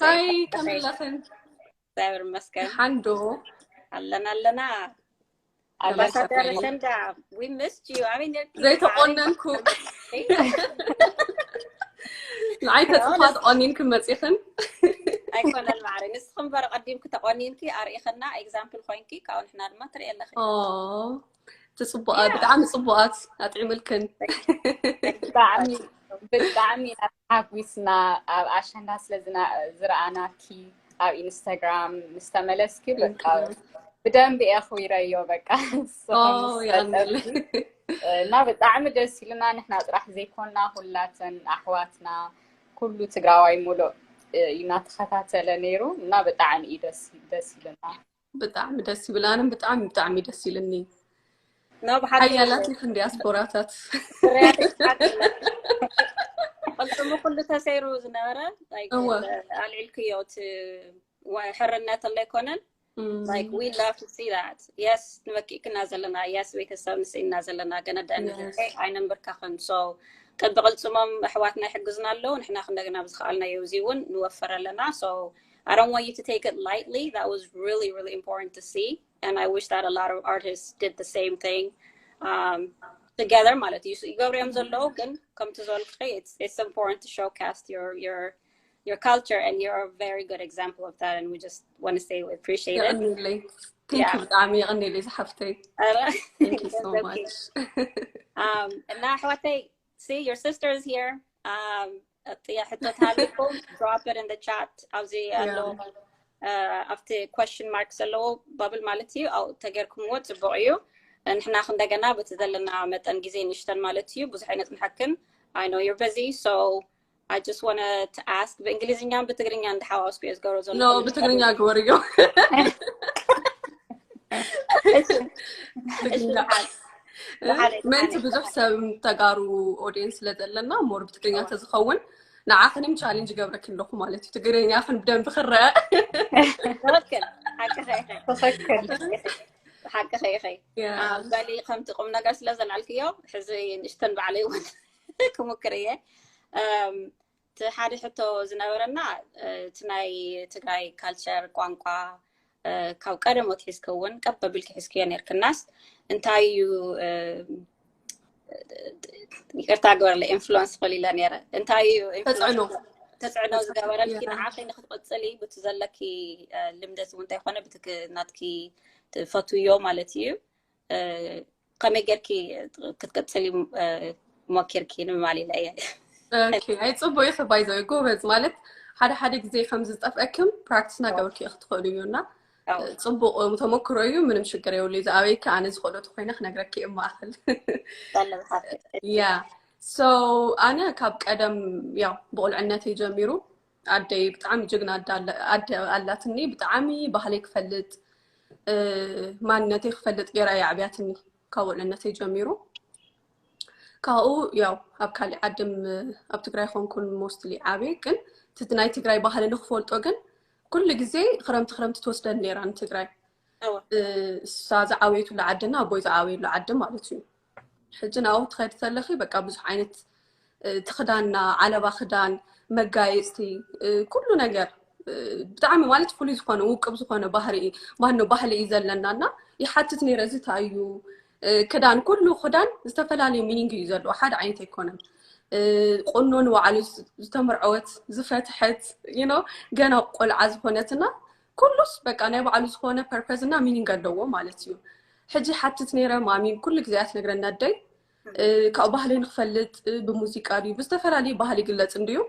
ሀይ፣ ከመይ ኣለኽን? እግዚኣብሔር ይመስገን። ሓንዶ ኣለና ኣለና። ኣምባሳደር ኣሸንዳ፣ we missed you። ኣበይ ነርኪ? ዘይተቆነንኩ። ንዓይ ተጽፋ ተቆኒንክን መጺኽን። ኣይኮነን ማዕረ፣ ንስኺ እምበር ቀዲምኪ ተቆኒንኪ ኣርኢኽና፣ ኤግዛምፕል ኮይንኪ፣ ካብኡ ንሕና ድማ ትርኢ ኣለኺ። ኦ፣ ትጽቡቓት፣ ብጣዕሚ ጽቡቓት፣ ኣጥዒምልክን። ብጣዕሚ ብጣዕሚ ኢና ተሓጒስና፣ ኣብ ኣሸንዳ ስለ ዝና- ዝረኣናኪ ኣብ ኢንስታግራም ምስ ተመለስኪ በቃ ብደንብ እየ ኣኽቢረዮ። በቃ ንሱ ኦ፣ ከም ዝፈጠርኪ የቐንየለይ። እና ብጣዕሚ ደስ ኢሉና። ንሕና ጥራሕ ዘይኮና፣ ኩላተን ኣሕዋትና፣ ኩሉ ትግራዋይ ሙሉእ እዩ እናተኸታተለ ነይሩ እና ብጣዕሚ እዩ ደስ ደስ ኢሉና። ብጣዕሚ ደስ ይብል። ኣነም ብጣዕሚ ብጣዕሚ ደስ ኢልኒ። ነው ብሓቂ ሓያላት ኢኽን ዲያስፖራታት። ፍርያት ይስሓቅ። ቅልጽሙ ኩሉ ተሰይሩ ዝነበረ፣ like፣ እወ። ኣልዒልክዮ እቲ ወ- ሕርነት እንተይኮነን፣ እም፣ like, we love to see that. Yes፣ ንበኪእክና ዘለና፣ yes፣ ቤተሰብ ንስኢና ዘለና፣ ግን at the end of the Yes. day ኣይነንብርካኽን። So ቅቢ ቅልጽሞም ኣሕዋትና ይሕግዙና ኣለዉ፣ ንሕና ክንደገና ብዝኸኣልናዮ እዚ እውን ንወፍር ኣለና። So I don't want you to take it lightly. That was really, really important to see. And I wish that a lot of artists did the same thing, um, together ማለት እዩ። ይገብሩ እዮም ዘለዉ፣ ግን ከምቲ ዝበልኩ፣ it's, it's important to showcase your, your, your culture, and you're a very good example of that, and we just want to say we appreciate it. የቐንየለይ። Thank you፣ Yeah. ብጣዕሚ የቐንየለይ ዝሓፍተይ። ኧረ፣ Thank you so ገንዘብኪ። Much። Um, እና ኣሕዋተይ፣ see, your sister is here. Um, ጥያ ሕቶ ተሃልኩም፣ drop it in the chat። ኣብዚ ኣሎ፣ uh, ኣብቲ question mark ዘለዎ ባብል ማለት እዩ፣ ኣብኡ ተጌርኩምዎ ጽቡቕ እዩ። ንሕና እንደገና በቲ ዘለና መጠን ግዜ ንእሽተን ማለት እዩ፣ ብዙሕ ኣይነጽንሐክን። I know you're busy, so I just wanted to ask፣ ብእንግሊዝኛን ብትግርኛን እንዳሓዋወስኩ እየ ዝገብሮ ዘለኹ። No፣ ብትግርኛ ግበርዮ። እሺ፣ ትግርኛ። እሺ፣ ብሓቂ። ምእንቲ ብዙሕ ሰብ ተጋሩ ኦድየንስ ስለ ዘለና፣ more ብትግርኛ ተዝኸውን ንዓኽንም ቻሌንጅ ገብረኪ ኣለኹ ማለት እዩ። ትግርኛኽን ብደንብ ክረአ። ትኽክል። ሓቅኺ ኢኺ። ትኽክል። ሓቅኺ ኢኺ። Yeah. ኣም፣ በሊ ከምቲ ቁም ነገር ስለ ዘልዓልክዮ፣ ሕዚ ንእሽተን ባዕለይ እውን ክሙክር እየ። ኣም፣ እቲ ሓደ ሕቶ ዝነበረና፣ እ፣ እቲ ናይ ትግራይ ካልቸር፣ ቋንቋ፣ እ፣ ካብ ቀደም ኣትሒዝኪ እውን ቀብ ኣቢልኪ ሒዝክዮ ነይርክናስ፣ እንታይ እዩ፣ እ፣ ይቅርታ ግበርለ፣ ኢንፍሉወንስ ክብል ኢለ ነይረ። እንታይ እዩ ኢንፍሉወንስ? ተጽዕኖ። ተጽዕኖ ዝገበረልኪ Yeah. ንዓኺ ንክትቅጽሊ፣ ብቲ ዘለኪ፣ እ፣ ልምደት እውን እንተይኮነ ብቲ ክ-፣ ናትኪ ትፈትውዮ ማለት እዩ። እ፣ ከመይ ጌርኪ ክትቅጽሊ፣ እ፣ ሞኪርኪ ንምባል ኢለ እየ። ኦኬ፣ ኣይ ጽቡቅ ኢኺ። ባይዘ ጎበዝ ማለት ሓደ ሓደ ግዜ ከም ዝጠፍአክም ፕራክቲስ እናገበርኪ ኢኺ ትኽእሉ እዩ እና ያው፣ ጽቡቅ ተሞክሮ እዩ። ምንም ሽግር የብሉ። ዝኣበይኪ ኣነ ዝኽእሎ ተኮይነ ክነግረኪ እየ ማእኸል። ጠለብ ሓፍተይ። Yeah. So ኣነ ካብ ቀደም ያው ብቁልዕነተይ ጀሚሩ ኣደይ ብጣዕሚ ጅግና ኣደ ኣለ- ኣደ ኣላትኒ። ብጣዕሚ ባህለይ ክፈልጥ፣ እ፣ ማንነተይ ክፈልጥ ገይራ እያ ኣዕብያትኒ ካብ ቁልዕነተይ ጀሚሩ። ካብኡ ያው ኣብ ካሊእ ዓድም ኣብ ትግራይ ኮንኩን ሞስትሊ ዓብየ፣ ግን እቲ ናይ ትግራይ ባህሊ ንክፈልጦ ግን ኩሉ ግዜ ክረምቲ ክረምቲ ትወስደኒ ነይራ ንትግራይ። እወ። እ፣ እሳ ዝዓበየትሉ ዓድና ኣቦይ ዝዓበየሉ ዓዲ ማለት እዩ። ሕጂ ናብኡ ትኸዲ ተለኺ በቃ ብዙሕ ዓይነት፣ እ፣ እቲ ክዳንና፣ ዓለባ ክዳን፣ መጋየፅቲ፣ እ፣ ኩሉ ነገር፣ እ፣ ብጣዕሚ ማለት ፍሉይ ዝኾነ ውቅብ ዝኾነ ባህሪ እዩ፣ ማነው ባህሊ እዩ ዘለና እና ይሓትት ነይረ፣ እዚ እንታይ እዩ? እ፣ ክዳን፣ ኩሉ ክዳን ዝተፈላለዩ ሚኒንግ እዩ ዘለዎ፣ ሓደ ዓይነት ኣይኮነን። እ፣ ቁኖ ንባዕሉ ዝ- ዝተመርዐወት ዝፈትሐት፣ you know፣ ገና ቆልዓ ዝኾነትና ኩሉስ በቃ ናይ ባዕሉ ዝኾነ ፐርፐዝ እና ሚኒንግ ኣለዎ ማለት እዩ። ሕጂ ሓትት ነይረ፣ ማሚ ኩሉ ግዜ እያ ትነግረና ኣደይ፣ እ፣ ካብ ባህሊ ንክፈልጥ፣ እ፣ ብሙዚቃ ድዩ ብዝተፈላለዩ ባህሊ ይግለጽ እንድዩ፣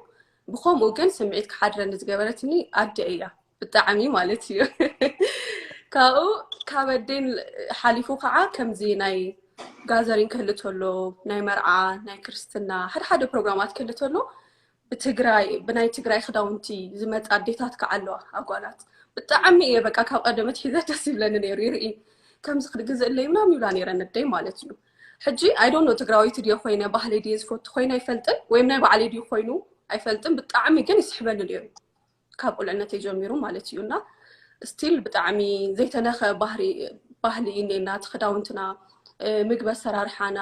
ብኸምኡ ግን ስምዒት ክሓድረኒ ዝገበረትኒ ኣደ እያ ብጣዕሚ ማለት እዩ። ካብኡ ካብ ኣደይን ሓሊፉ ከዓ ከምዚ ናይ ጋዘሪን ክህሉ ተሎ፣ ናይ መርዓ፣ ናይ ክርስትና፣ ሓደ ሓደ ፕሮግራማት ክህሉ ተሎ ብትግራይ፣ ብናይ ትግራይ ክዳውንቲ ዝመፃ ኣዴታት ከዓ ኣለዋ ኣጓላት። ብጣዕሚ እየ በቃ ካብ ቀደም ኣትሒዘ ደስ ይብለኒ ነይሩ፣ ይርኢ ከምዚ ክትግዝእለይ ምናምን ይብላ ነይረን ኣደይ ማለት እዩ። ሕጂ I don't know ትግራወይቲ ድየ ኮይነ፣ ባህለይ ድየ ዝፈቱ ኮይነ ኣይፈልጥን፣ ወይም ናይ ባዕለይ ድዩ ኮይኑ ኣይፈልጥን፣ ብጣዕሚ ግን ይስሕበኒ ነይሩ ካብ ቁልዕነተይ ጀሚሩ ማለት እዩ። እና ስቲል ብጣዕሚ ዘይተነኸ ባህሪ ባህሊ እዩ እኔና፣ እቲ ክዳውንትና፣ እ፣ ምግቢ ኣሰራርሓና፣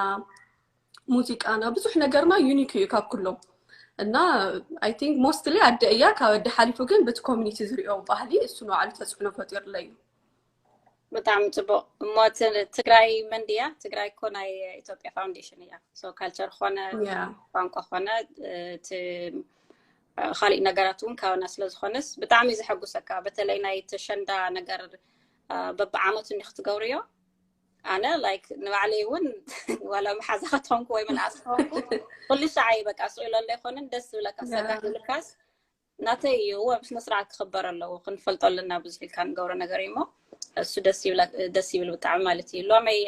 ሙዚቃና፣ ብዙሕ ነገርና ዩኒክ እዩ ካብ ኩሎም። እና I think mostly ኣደ እያ። ካብ ኣደ ሓሊፉ ግን በቲ ኮሚኒቲ ዝሪኦ ባህሊ እሱ ንባዕሉ ተፅዕኖ ፈጢሩለይ እዩ። ብጣዕሚ ፅቡቅ። እሞ ትግራይ መን ድያ? ትግራይ እኮ ናይ ኢትዮጵያ ፋውንዴሽን እያ። ካልቸር ኮነ ቋንቋ ኮነ እቲ ካሊእ ነገራት እውን ካባና ስለዝኮነስ ብጣዕሚ ዘሐጉሰካ። በተለይ ናይ ተሸንዳ ነገር በብዓመቱ እንዲ ክትገብርዮ ኣነ like ንባዕለይ እውን ዋላ መሓዛ ከተኾንኩ ወይ ምንኣስ ከኾንኩ ኩሉ ሻዓይ በቃ ስኢሎ ኣለይኮንን ደስ ዝብለካ ሰጋግልካስ ናተይ እዩ። እወ ብስነ ስርዓት ክኽበር ኣለዎ። ክንፈልጦ ኣለና ብዙሕ ኢልካ ንገብሮ ነገር እዩ እሞ እሱ ደስ ይብል ብጣዕሚ ማለት እዩ። ሎመይ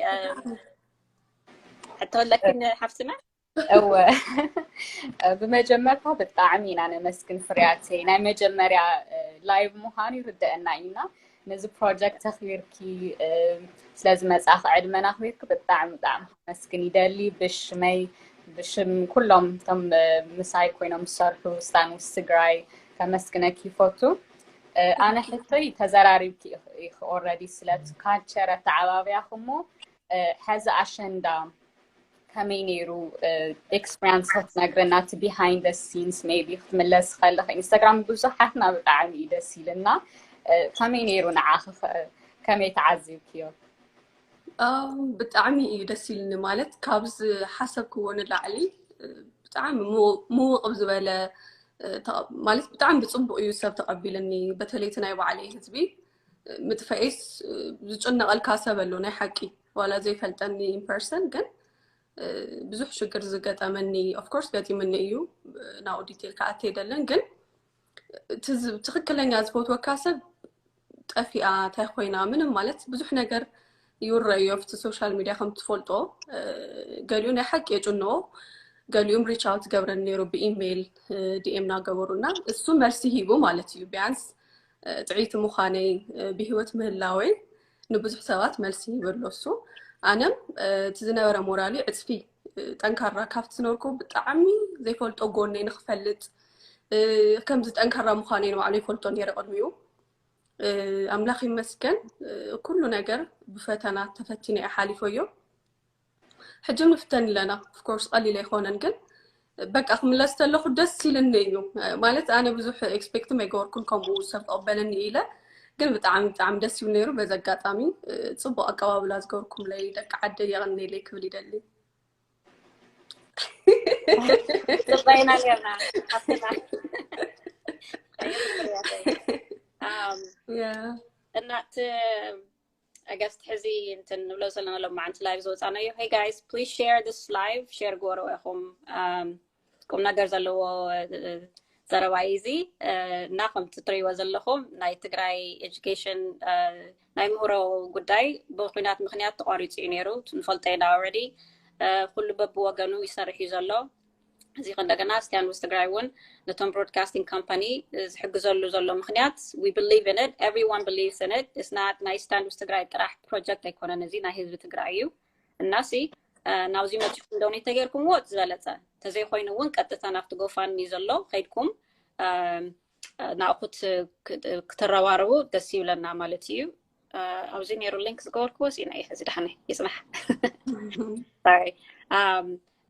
ሕቶ ኣለክን ሓፍትና? እወ ብመጀመርታ ብጣዕሚ ኢና ነመስግን ፍርያተይ። ናይ መጀመርያ ላይቭ ምዃኑ ይርደአና እዩና ነዚ ፕሮጀክት ተኽቢርኪ ስለዝመፃኺ ዕድመና ኣኽቢርኪ ብጣዕሚ ብጣዕሚ ከመስግን ይደሊ። ብሽመይ ብሽም ኩሎም እቶም ምሳይ ኮይኖም ዝሰርሑ ስታንውስ ትግራይ ከመስግነኪ ይፈቱ። ኣነ ሕቶይ ተዘራሪብኪ ኢኺ ኦረዲ ስለቲ ካልቸር ኣተዓባብያኹ እሞ ሕዚ ኣሸንዳ ከመይ ነይሩ ኤክስፒሪንስ ክትነግረና እቲ behind the scenes maybe ክትምለስ ከለክ ኢንስታግራም ብዙሓትና ብጣዕሚ እዩ ደስ ኢልና ከመይ ነይሩ ንዓኺ ከመይ ተዓዚብክዮ? ብጣዕሚ እዩ ደስ ኢልኒ ማለት ካብ ዝሓሰብክዎ ንላዕሊ ብጣዕሚ ምውቕብ ዝበለ ማለት ብጣዕሚ ብፅቡቅ እዩ ሰብ ተቐቢልኒ። በተለይ እቲ ናይ ባዕለይ ህዝቢ ምጥፈኤስ ዝጭነቐልካ ሰብ ኣሎ ናይ ሓቂ ዋላ ዘይፈልጠኒ in person ግን ብዙሕ ሽግር ዝገጠመኒ of course ገጢምኒ እዩ ናብኡ ዲቴል ክኣቲ ኣይደልን ግን ትክክለኛ ዝፈትወካ ሰብ ጠፊኣ እንታይ ኮይና ምንም ማለት ብዙሕ ነገር ይውረዮ ኣብቲ ሶሻል ሚድያ ከም ትፈልጦ ገሊኡ ናይ ሓቂ የጭንኦ ገሊኡም reach out ገብረኒ ነይሩ ብኢሜይል DM እናገበሩ እና እሱ መልሲ ሂቡ ማለት እዩ ቢያንስ ጥዕይቲ ምዃነይ ብህይወት ምህላወይ ንብዙሕ ሰባት መልሲ ይበሎ እሱ ኣነም እቲ ዝነበረ ሞራሊ ዕፅፊ ጠንካራ ካብቲ ዝነበርኩ ብጣዕሚ ዘይፈልጦ ጎነይ ንክፈልጥ ከምዚ ጠንካራ ምዃነይ ንባዕሉ ይፈልጦ ነይረ ቅድሚኡ ኣምላኽ ይመስገን ኩሉ ነገር ብፈተና ተፈቲነ እየ ሓሊፈዮ ሕጂ ንፍተን ኣለና of course ቀሊል ኣይኮነን ግን በቃ ክምለስ ተለኹ ደስ ኢልኒ እዩ ማለት ኣነ ብዙሕ ኤክስፔክትም ኣይገበርኩን ከምኡ ሰብ ተቐበለኒ ኢለ ግን ብጣዕሚ ብጣዕሚ ደስ ይብል ነይሩ በዚ ኣጋጣሚ ፅቡቅ ኣቀባብላ ዝገበርኩምለይ ደቂ ዓደይ የቐንየለይ ክብል ይደሊ ፅባይና ጌርና ሓፍትና እና እቲ ኣገስት ሕዚ እንትን ንብሎ ዘለና ሎማዓንቲ ላይቭ ዝወፃናዮ hey guys please share this live share ግበርዎ ኢኹም ቁም ነገር ዘለዎ ዘረባ እዩ እዚ እና ከምቲ ትሪእዎ ዘለኹም ናይ ትግራይ ኤጁኬሽን ናይ ምህሮ ጉዳይ ብኩናት ምክንያት ተቋሪፁ እዩ ነይሩ ንፈልጦ ኢና already ኩሉ በብወገኑ ይሰርሕ እዩ ዘሎ እዚ ከእንደገና ስታንውስ ትግራይ እውን ነቶም broadcasting company ዝሕግዘሉ ዘሎ ምክንያት we believe in it everyone believes in it is not ናይ ስታንውስ ትግራይ ጥራሕ ፕሮጀክት ኣይኮነን እዚ ናይ ህዝቢ ትግራይ እዩ እናሲ ናብዚ መፂኹም donate ተገይርኩምዎ እቲ ዝበለፀ ተዘይኮይኑ እውን ቀጥታ ናብቲ GoFundMe ዘሎ ከይድኩም ናብኡ ክትረባረቡ ደስ ይብለና ማለት እዩ ኣብዚ ነይሩ ሊንክ ዝገበርክዎ ሲና እዩ ሕዚ ዳሕነ ይፅናሕ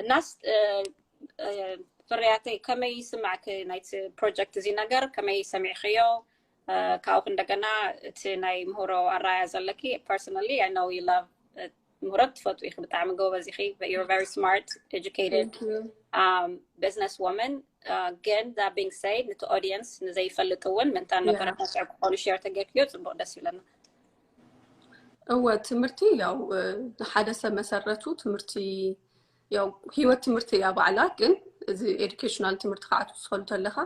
እናስ ፍርያተይ ከመይ ይስማዕኪ ናይቲ ፕሮጀክት እዚ ነገር ከመይ ሰሚዕክዮ ካብኡ እንደገና እቲ ናይ ምህሮ ኣራያ ዘለኪ personally I know you love ምህሮ ትፈቱ ኢኺ ብጣዕሚ ጎበዝ ኢኺ you're very smart educated business woman ግን that being said ነቲ audience ንዘይፈልጥ እውን ምእንታን መበረታትዒ ክኾኑ share ተገይርክዮ ፅቡቅ ደስ ይብለና እወ ትምህርቲ ያው ሓደ ሰብ መሰረቱ ትምህርቲ ያው ህይወት ትምህርቲ እያ ባዕላ ግን እዚ educational ትምህርቲ ክኣትው ዝኸሉ ተለካ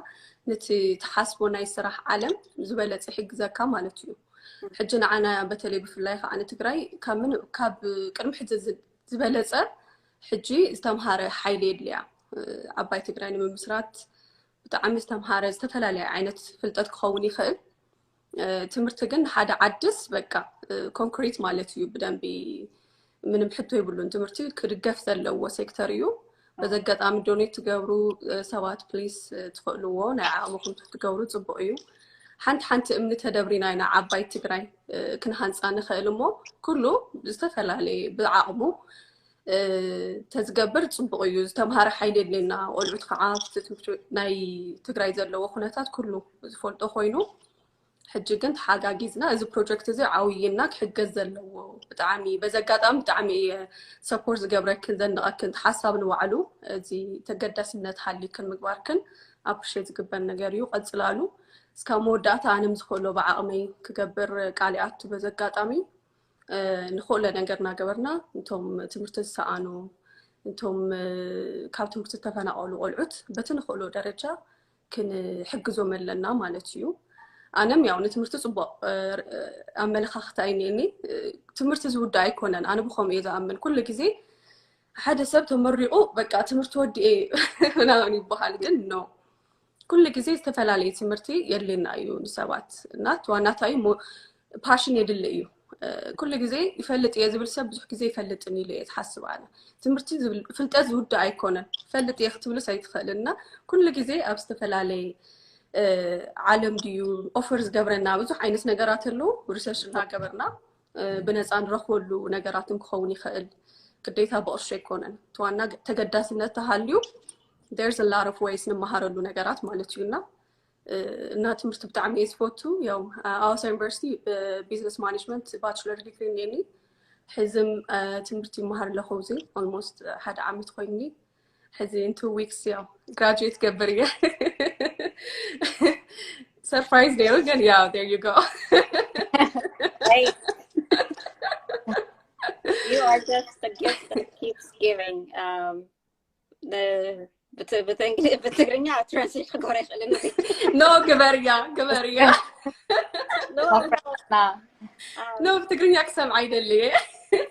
ነቲ ትሓስቦ ናይ ስራሕ ዓለም ዝበለፀ ይሕግዘካ ማለት እዩ ሕጂ ንዓና በተለይ ብፍላይ ከዓ ንትግራይ ካብ ቅድሚ ሕጂ ዝበለፀ ሕጂ ዝተምሃረ ሓይሊ የድልያ ዓባይ ትግራይ ንምምስራት ብጣዕሚ ዝተምሃረ ዝተፈላለየ ዓይነት ፍልጠት ክኸውን ይኽእል ትምህርቲ ግን ሓደ ዓድስ በቃ ኮንክሪት ማለት እዩ ብደንቢ ምንም ሕቶ ይብሉን ትምህርቲ ክድገፍ ዘለዎ ሴክተር እዩ በዚ ኣጋጣሚ ዶኔት ትገብሩ ሰባት ፕሊስ ትኽእልዎ ናይ ዓቕምኹም ትገብሩ ፅቡቅ እዩ ሓንቲ ሓንቲ እምኒ ተደብሪና ኢና ዓባይ ትግራይ ክንሃንፃ ንኽእል እሞ ኩሉ ዝተፈላለየ ብዓቕሙ ተዝገብር ፅቡቕ እዩ። ዝተምሃረ ሓይሊ የድልየና። ቆልዑት ከዓ ናይ ትግራይ ዘለዎ ኩነታት ኩሉ ዝፈልጦ ኮይኑ ሕጂ ግን ተሓጋጊዝና እዚ ፕሮጀክት እዚ ዓውይና ክሕገዝ ዘለዎ ብጣዕሚ በዚ ኣጋጣሚ ብጣዕሚ እየ ሰፖርት ዝገብረክን ዘንቐክን ሓሳብ ንባዕሉ እዚ ተገዳስነት ሃልይክን ምግባርክን ኣፕሪሼት ዝግበር ነገር እዩ። ቀፅላሉ እስካብ መወዳእታ ኣነ ዝኽእሎ ብዓቕመይ ክገብር ቃል ይኣቱ። በዚ ኣጋጣሚ ንኽእሎ ነገር እናገበርና እቶም ትምህርቲ ዝሰኣኑ እቶም ካብ ትምህርቲ ዝተፈናቐሉ ቆልዑት በቲ ንኽእሎ ደረጃ ክንሕግዞም ኣለና ማለት እዩ። ኣነም ያው ንትምህርቲ ፅቡቕ ኣመለኻኽታ እኒኒ ትምህርቲ ዝውዳ ኣይኮነን። ኣነ ብኸምኡ እየ ዝኣምን። ኩሉ ግዜ ሓደ ሰብ ተመሪቑ በቃ ትምህርቲ ወዲኤ ምናምን ይበሃል፣ ግን ኖ ኩሉ ግዜ ዝተፈላለየ ትምህርቲ የድልየና እዩ ንሰባት እና ዋናታይ ፓሽን የድሊ እዩ። ኩሉ ግዜ ይፈልጥ እየ ዝብል ሰብ ብዙሕ ግዜ ይፈልጥን ኢሉ እየ ዝሓስብ። ኣነ ትምህርቲ ፍልጠት ዝውዳእ ኣይኮነን። ፈልጥ እየ ክትብልስ ኣይትኽእልን እና ኩሉ ግዜ ኣብ ዝተፈላለየ ዓለም ድዩ ኦፈር ዝገብረና ብዙሕ ዓይነት ነገራት ኣለዉ። ሪሰርች እናገበርና ብነፃ ንረኽበሉ ነገራትን ክኸውን ይኽእል። ግዴታ ብቕርሺ ኣይኮነን። ዋና ተገዳስነት ተሃልዩ there's a lot of ways ንመሃረሉ ነገራት ማለት እዩ እና እና ትምህርቲ ብጣዕሚ እየ ዝፈቱ። ያው ኣዋሳ ዩኒቨርሲቲ ቢዝነስ ማኔጅመንት ባችለር ዲግሪ እኒኒ ሕዝም ትምህርቲ ይመሃር ኣለኹ። እዚ ኦልሞስት ሓደ ዓመት ኮይኒ ሕዚ in two weeks ያው ግራጁዌት ገብር እየ። ሰርፕራይዝ ነይሩ ግን ያው there you go. Hey, you are just a gift that keeps giving. Um, ብትግርኛ ትራንስሌት ክገብሮ ይኽእል። ኖ ግበርያ ግበርያ። ኖ ብትግርኛ ክሰምዓ ይደሊ።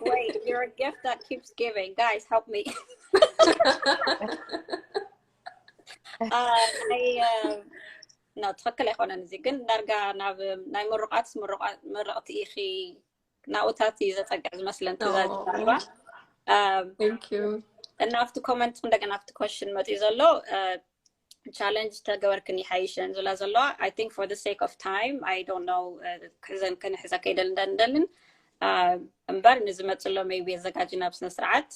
Wait, you're a gift that keeps giving. Guys, help me. ኖ ትኽክል ኣይኮነን። እዚ ግን ዳርጋ ናብ ናይ ምሩቓት ምርቕቲ ኢኺ ናብኡታት እዩ ዘፀግዕ ዝመስለን ትእዛዝ። እና ኣብቲ ኮመንት እንደገና ኣብቲ ኮሽን መፅኡ ዘሎ ቻለንጅ ተገበርክን ይሓይሸን ዝብላ ዘለዋ። I think for the sake of time I don't know ክሕዘን ክንሕዘ ከይደል እንደልን እምበር ንዝመፅሎ maybe ኣዘጋጅና ብስነ ስርዓት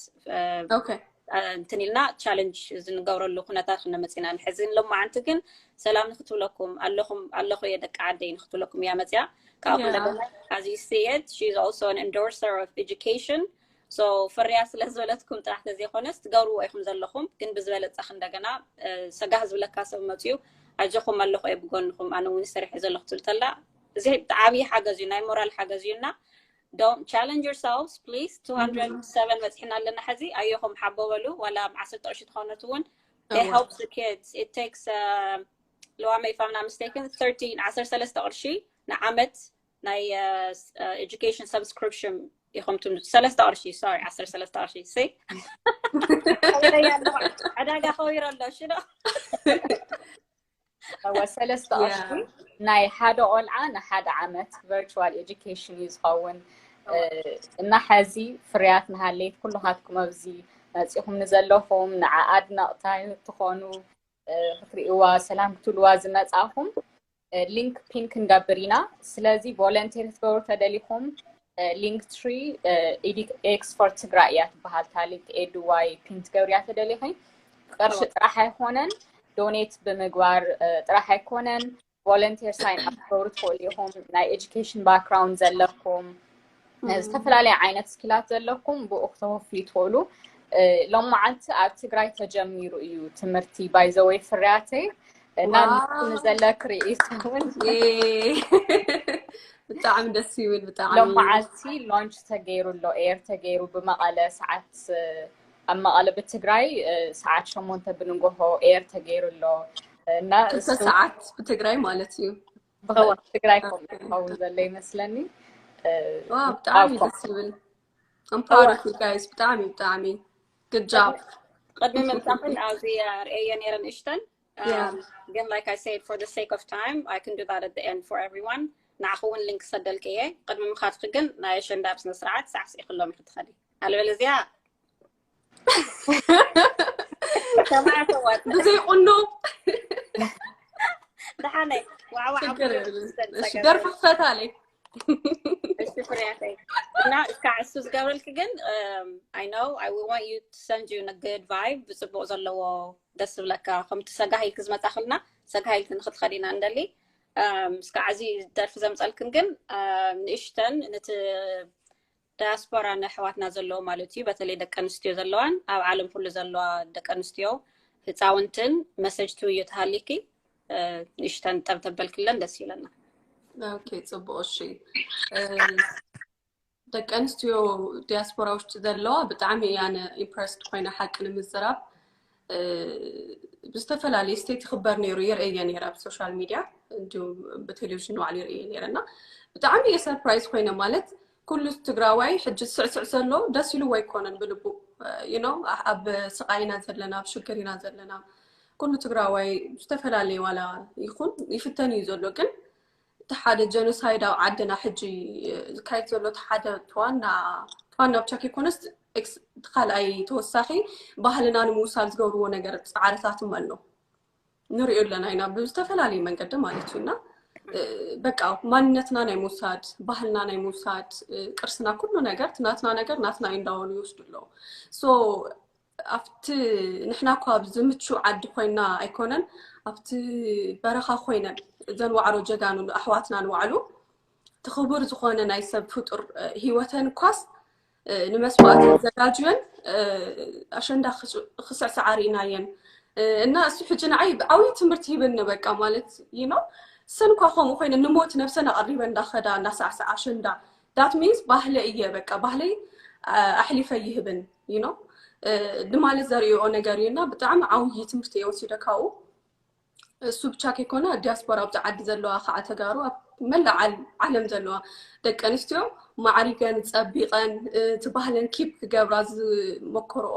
እንትን ኢልና ቻለንጅ ዝንገብረሉ ኩነታት ክነመፅና ንሕዚ። ሎማዓንቲ ግን ሰላም ንክትብለኩም ኣለኹም ኣለኹ እየ ደቂ ዓደይ ንክትብለኩም እያ መፅያ። ካብኡ እንደገና as you see it, she is also an endorser of education. So ፍርያ ስለ ዝበለትኩም ጥራሕ ተዘይኮነስ ትገብርዎ ኢኹም ዘለኹም። ግን ብዝበለፀ እንደገና ሰጋህ ዝብለካ ሰብ መፅዩ ኣጆኹም ኣለኹ እየ ብጎንኹም ኣነ እውን ሰሪሐ ዘለኹ ትብል ተላ እዚ ዓብዪ ሓገዝ እዩ፣ ናይ ሞራል ሓገዝ እዩ። እና don't challenge yourselves please. Two hundred seven በፂሕና ኣለና ሕዚ። ኣየኹም ሓቦ በሉ ዋላ ዓሰርተ ቅርሺ ትኾነት እውን they help the kids. It takes ለዋመ if I'm not mistaken thirteen ዓሰርተ ሰለስተ ቅርሺ ንዓመት ናይ education subscription ኢኹም ትም ሰለስተ ቅርሺ sorry ዓሰርተ ሰለስተ ቅርሺ ሲ ዕዳጋ ከዊሮ ኣሎ ሽዶ እወ ሰለስተ ቅርሺ ናይ ሓደ ቆልዓ ንሓደ ዓመት virtual education እዩ ዝኸውን። እና ሕዚ ፍርያት ንሃለይት ኩልኻትኩም ኣብዚ መፂኹም ንዘለኹም ንዓ ኣድነቕታ ትኾኑ ክትርእይዋ ሰላም ክትብልዋ ዝመፃኹም ሊንክ ፒን ክንገብር ኢና። ስለዚ ቮለንቴር ክትገብሩ ተደሊኹም ሊንክ ትሪ ኢዲት ኤክስ ፎር ትግራይ እያ ትበሃል። እታ ሊንክ ኤድዋይ ፒን ትገብርያ ተደሊኺ ቅርሺ ጥራሕ ኣይኮነን ዶኔት ብምግባር ጥራሕ ኣይኮነን ቮለንቴር ሳይን ኣፕ ክትገብሩ ትኽእሉ ኢኹም። ናይ ኤጁኬሽን ባክግራውንድ ዘለኩም ዝተፈላለየ ዓይነት ስኪላት ዘለኩም ብኡ ክተወፍዩ ትኽእሉ። ሎማዓንቲ ኣብ ትግራይ ተጀሚሩ እዩ ትምህርቲ ባይዘወይ ፍርያተይ እና ንዘለክ ርእይቶ እውን ብጣዕሚ ደስ ይብል። ብጣዕሚ ሎማዓንቲ ሎንች ተገይሩ ኣሎ ኤር ተገይሩ ብመቐለ ሰዓት ኣብ መቐለ ብትግራይ ሰዓት ሸሞንተ ብንጎሆ ኤር ተገይሩ ኣሎ እና ክልተ ሰዓት ብትግራይ ማለት እዩ። ብኸዋ ትግራይ ከም ዝኸውን ዘሎ ይመስለኒ። ብጣዕሚ ደስ ይብል። I'm proud of you guys ብጣዕሚ ብጣዕሚ good job። ቅድሚ ምምጻኽን ኣብዚ ርእየ ነይረ ንእሽተን ግን like I said for the sake of time I can do that at the end for everyone። ንዓኹ እውን ሊንክ ሰደልክየ። ቅድሚ ምኻድኪ ግን ናይ ኣሸንዳ ብስነ ስርዓት ሳዕስዒ ክሎም ክትኸዲ ኣለበለዚያ ብዘይ ቁኖ ደሓነይ ዋዕዋዕ ደርፊ ክፈታለይ። ፍርያተይ። እና እስካ ዕሱ ዝገብረልክ ግን I know I will want you to send you a good vibe፣ ብፅቡቅ ዘለዎ ደስ ዝብለካ። ከምቲ ሰጋሂልክ ዝመፃክልና ሰጋሂልክ ንክትኸዲና እንደሊ። እስካ ዓዚ ደርፊ ዘምፀልክን ግን ንእሽተን ነቲ ዳያስፖራ ንኣሕዋትና ዘለዎ ማለት እዩ፣ በተለይ ደቂ ኣንስትዮ ዘለዋን ኣብ ዓለም ኩሉ ዘለዋ ደቂ ኣንስትዮ ህፃውንትን መሰጅ ትውዮ ተሃሊኪ ንእሽተን ጠብተበልክለን ደስ ይብለና። ኦኬ፣ ፅቡቅ። እሺ፣ ደቂ ኣንስትዮ ዲያስፖራ ውሽጢ ዘለዋ ብጣዕሚ እያ ኢምፕረስድ ኮይነ ሓቂ ንምዝራብ ብዝተፈላለየ ስቴት ይኽበር ነይሩ፣ ይርእየ ነይረ ኣብ ሶሻል ሚድያ፣ እንዲሁም ብቴሌቪዥን ባዕሉ ይርእየ ነይረ እና ብጣዕሚ እየ ሰርፕራይዝ ኮይነ። ማለት ኩሉ ትግራዋይ ሕጂ ዝስዕስዕ ዘሎ ደስ ኢልዎ ኣይኮነን ብልቡ፣ ኣብ ስቃይ ኢና ዘለና፣ ኣብ ሽግር ኢና ዘለና። ኩሉ ትግራዋይ ዝተፈላለየ ዋላ ይኹን ይፍተን እዩ ዘሎ። ግን እቲ ሓደ ጀኖሳይድ ኣብ ዓድና ሕጂ ዝካየድ ዘሎ እቲ ሓደ ዋና ዋና ብቻ ከይኮነስ ካልኣይ ተወሳኺ ባህልና ንምውሳድ ዝገብርዎ ነገር ፃዕርታትም ኣሎ፣ ንሪኦ ኣለና ኢና ብዝተፈላለየ መንገዲ ማለት እዩ። እና በቃ ማንነትና ናይ ምውሳድ፣ ባህልና ናይ ምውሳድ፣ ቅርስና፣ ኩሉ ነገር ናትና ነገር ናትና እዩ እንዳበሉ ይወስዱ ኣለዉ። ኣብቲ ንሕና እኳ ኣብዚ ምቹ ዓዲ ኮይና ኣይኮነን፣ ኣብቲ በረኻ ኮይነን እዘን ዋዕሮ ጀጋኑ ኣሕዋትና ንባዕሉ እቲ ክቡር ዝኾነ ናይ ሰብ ፍጡር ሂወተን እኳስ ንመስዋእቲ ዘጋጅዮን ኣሸንዳ ክስዕስዓ ርኢናየን። እና እሱ ሕጂ ንዓይ ዓብዪ ትምህርቲ ሂብኒ። በቃ ማለት ይኖ እሰን እኳ ከምኡ ኮይነ ንሞት ነብሰን ኣቐሪበ እንዳኸዳ እንዳሳዕስዓ ኣሸንዳ ዳት ሚንስ ባህለ እየ በቃ ባህለይ ኣሕሊፈ ይህብን ይኖ ንማለት ዘርእኦ ነገር እዩ። እና ብጣዕሚ ዓብዪ ትምህርቲ እየ ወሲደ ካብኡ። እሱ ብቻ ከይኮነ ዲያስፖራ ኣብዚ ዓዲ ዘለዋ ከዓ ተጋሩ ኣብ መላእ ዓለም ዘለዋ ደቂ ኣንስትዮ ማዕሪገን ፀቢቐን እቲ ባህለን ኪፕ ክገብራ ዝመኮርኦ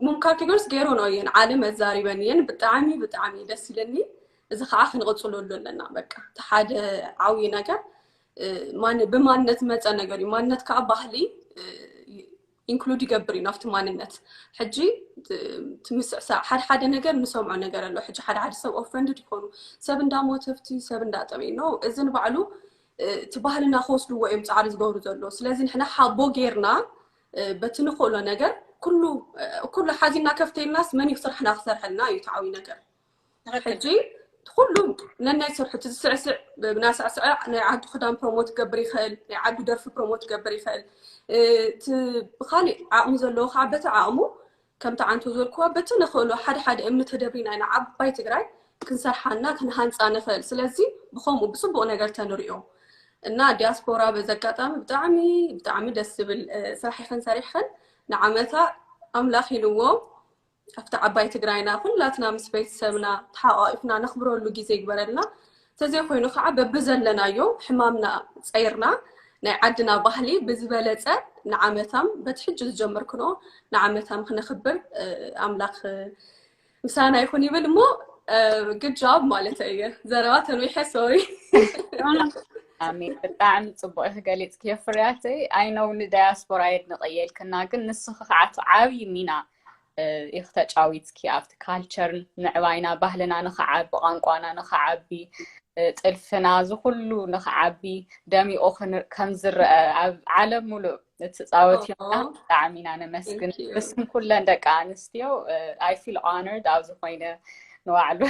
ሙምካር ከይኮነስ ገይረንኦ እየን። ዓለም ኣዛሪበን እየን። ብጣዕሚ ብጣዕሚ ደስ ኢለኒ። እዚ ከዓ ክንቕፅለሉ ኣለና። በቃ እቲ ሓደ ዓብዪ ነገር ብማንነት ዝመፀ ነገር እዩ። ማንነት ከዓ ባህሊ ኢንክሉድ ይገብር እዩ ናብቲ ማንነት። ሕጂ ትምስዕሳ ሓደ ሓደ ነገር ንሰምዖ ነገር ኣሎ። ሕጂ ሓደ ሓደ ሰብ ኦፈንድድ ይኮኑ፣ ሰብ እንዳሞተፍቲ ሰብ እንዳጠመ ነው። እዚ ንባዕሉ እቲ ባህልና ክወስድዎ እዮም ፃዕሪ ዝገብሩ ዘሎ። ስለዚ ንሕና ሓቦ ጌርና በቲ ንኽእሎ ነገር ኩሉ ኩሉ ሓዚና ከፍተይልናስ መን እዩ ስራሕና ክሰርሐልና እዩ ተዓዊ ነገር። ሕጂ ኩሉ ነናይ ስርሑ እቲ ዝስዕስዕ ብናሳዕስዐ ናይ ዓዱ ክዳን ፕሮሞት ክገብር ይኽእል፣ ናይ ዓዱ ደርፊ ፕሮሞት ክገብር ይኽእል። ብካሊእ ዓቕሚ ዘለዎ ከዓ በቲ ዓቕሙ ከምቲ ዓንቶ ዝበልክዋ በቲ ንኽእሎ ሓደ ሓደ እምኒ ተደብሪና ኢና ዓባይ ትግራይ ክንሰርሓና ክንሃንፃ ንኽእል። ስለዚ ብከምኡ ብፅቡቅ ነገር ተንሪኦ እና ዲያስፖራ በዚ ኣጋጣሚ ብጣዕሚ ብጣዕሚ ደስ ዝብል ስራሕ ኢኽን ሰሪሕኽን ንዓመታ ኣምላኽ ኢልዎ ኣብቲ ዓባይ ትግራይና ኩላትና ምስ ቤተሰብና ተሓቋቂፍና ነኽብረሉ ግዜ ይግበረልና። ተዘይኮይኑ ከዓ በብዘለናዮ ሕማምና ፀይርና ናይ ዓድና ባህሊ ብዝበለፀ ንዓመታም በቲ ሕጂ ዝጀመርክኖ ንዓመታም ክነኽብር ኣምላኽ ምሳና ይኹን ይብል እሞ ግጃብ ማለት እየ። ዘረባ ተንዊሐ ሶሪ። ኣሜን። ብጣዕሚ ፅቡቅ ኢኺ ገሊፅክዮ ፍርያተይ። ኣይነው ንዳያስፖራ የድንቀየልክና ግን ንስኺ ከዓ እቲ ዓብዪ ሚና ኢኺ ተጫዊትኪ ኣብቲ ካልቸር ምዕባይና ባህልና ንክዓቢ ቋንቋና ንክዓቢ ጥልፍና እዚ ኩሉ ንክዓቢ ደሚቁ ከም ዝረአ ኣብ ዓለም ሙሉእ እትፃወትዮ ብጣዕሚ ኢና ነመስግን። ብስም ኩለን ደቂ ኣንስትዮ I feel honored ኣብዚ ኮይነ ንባዕሉ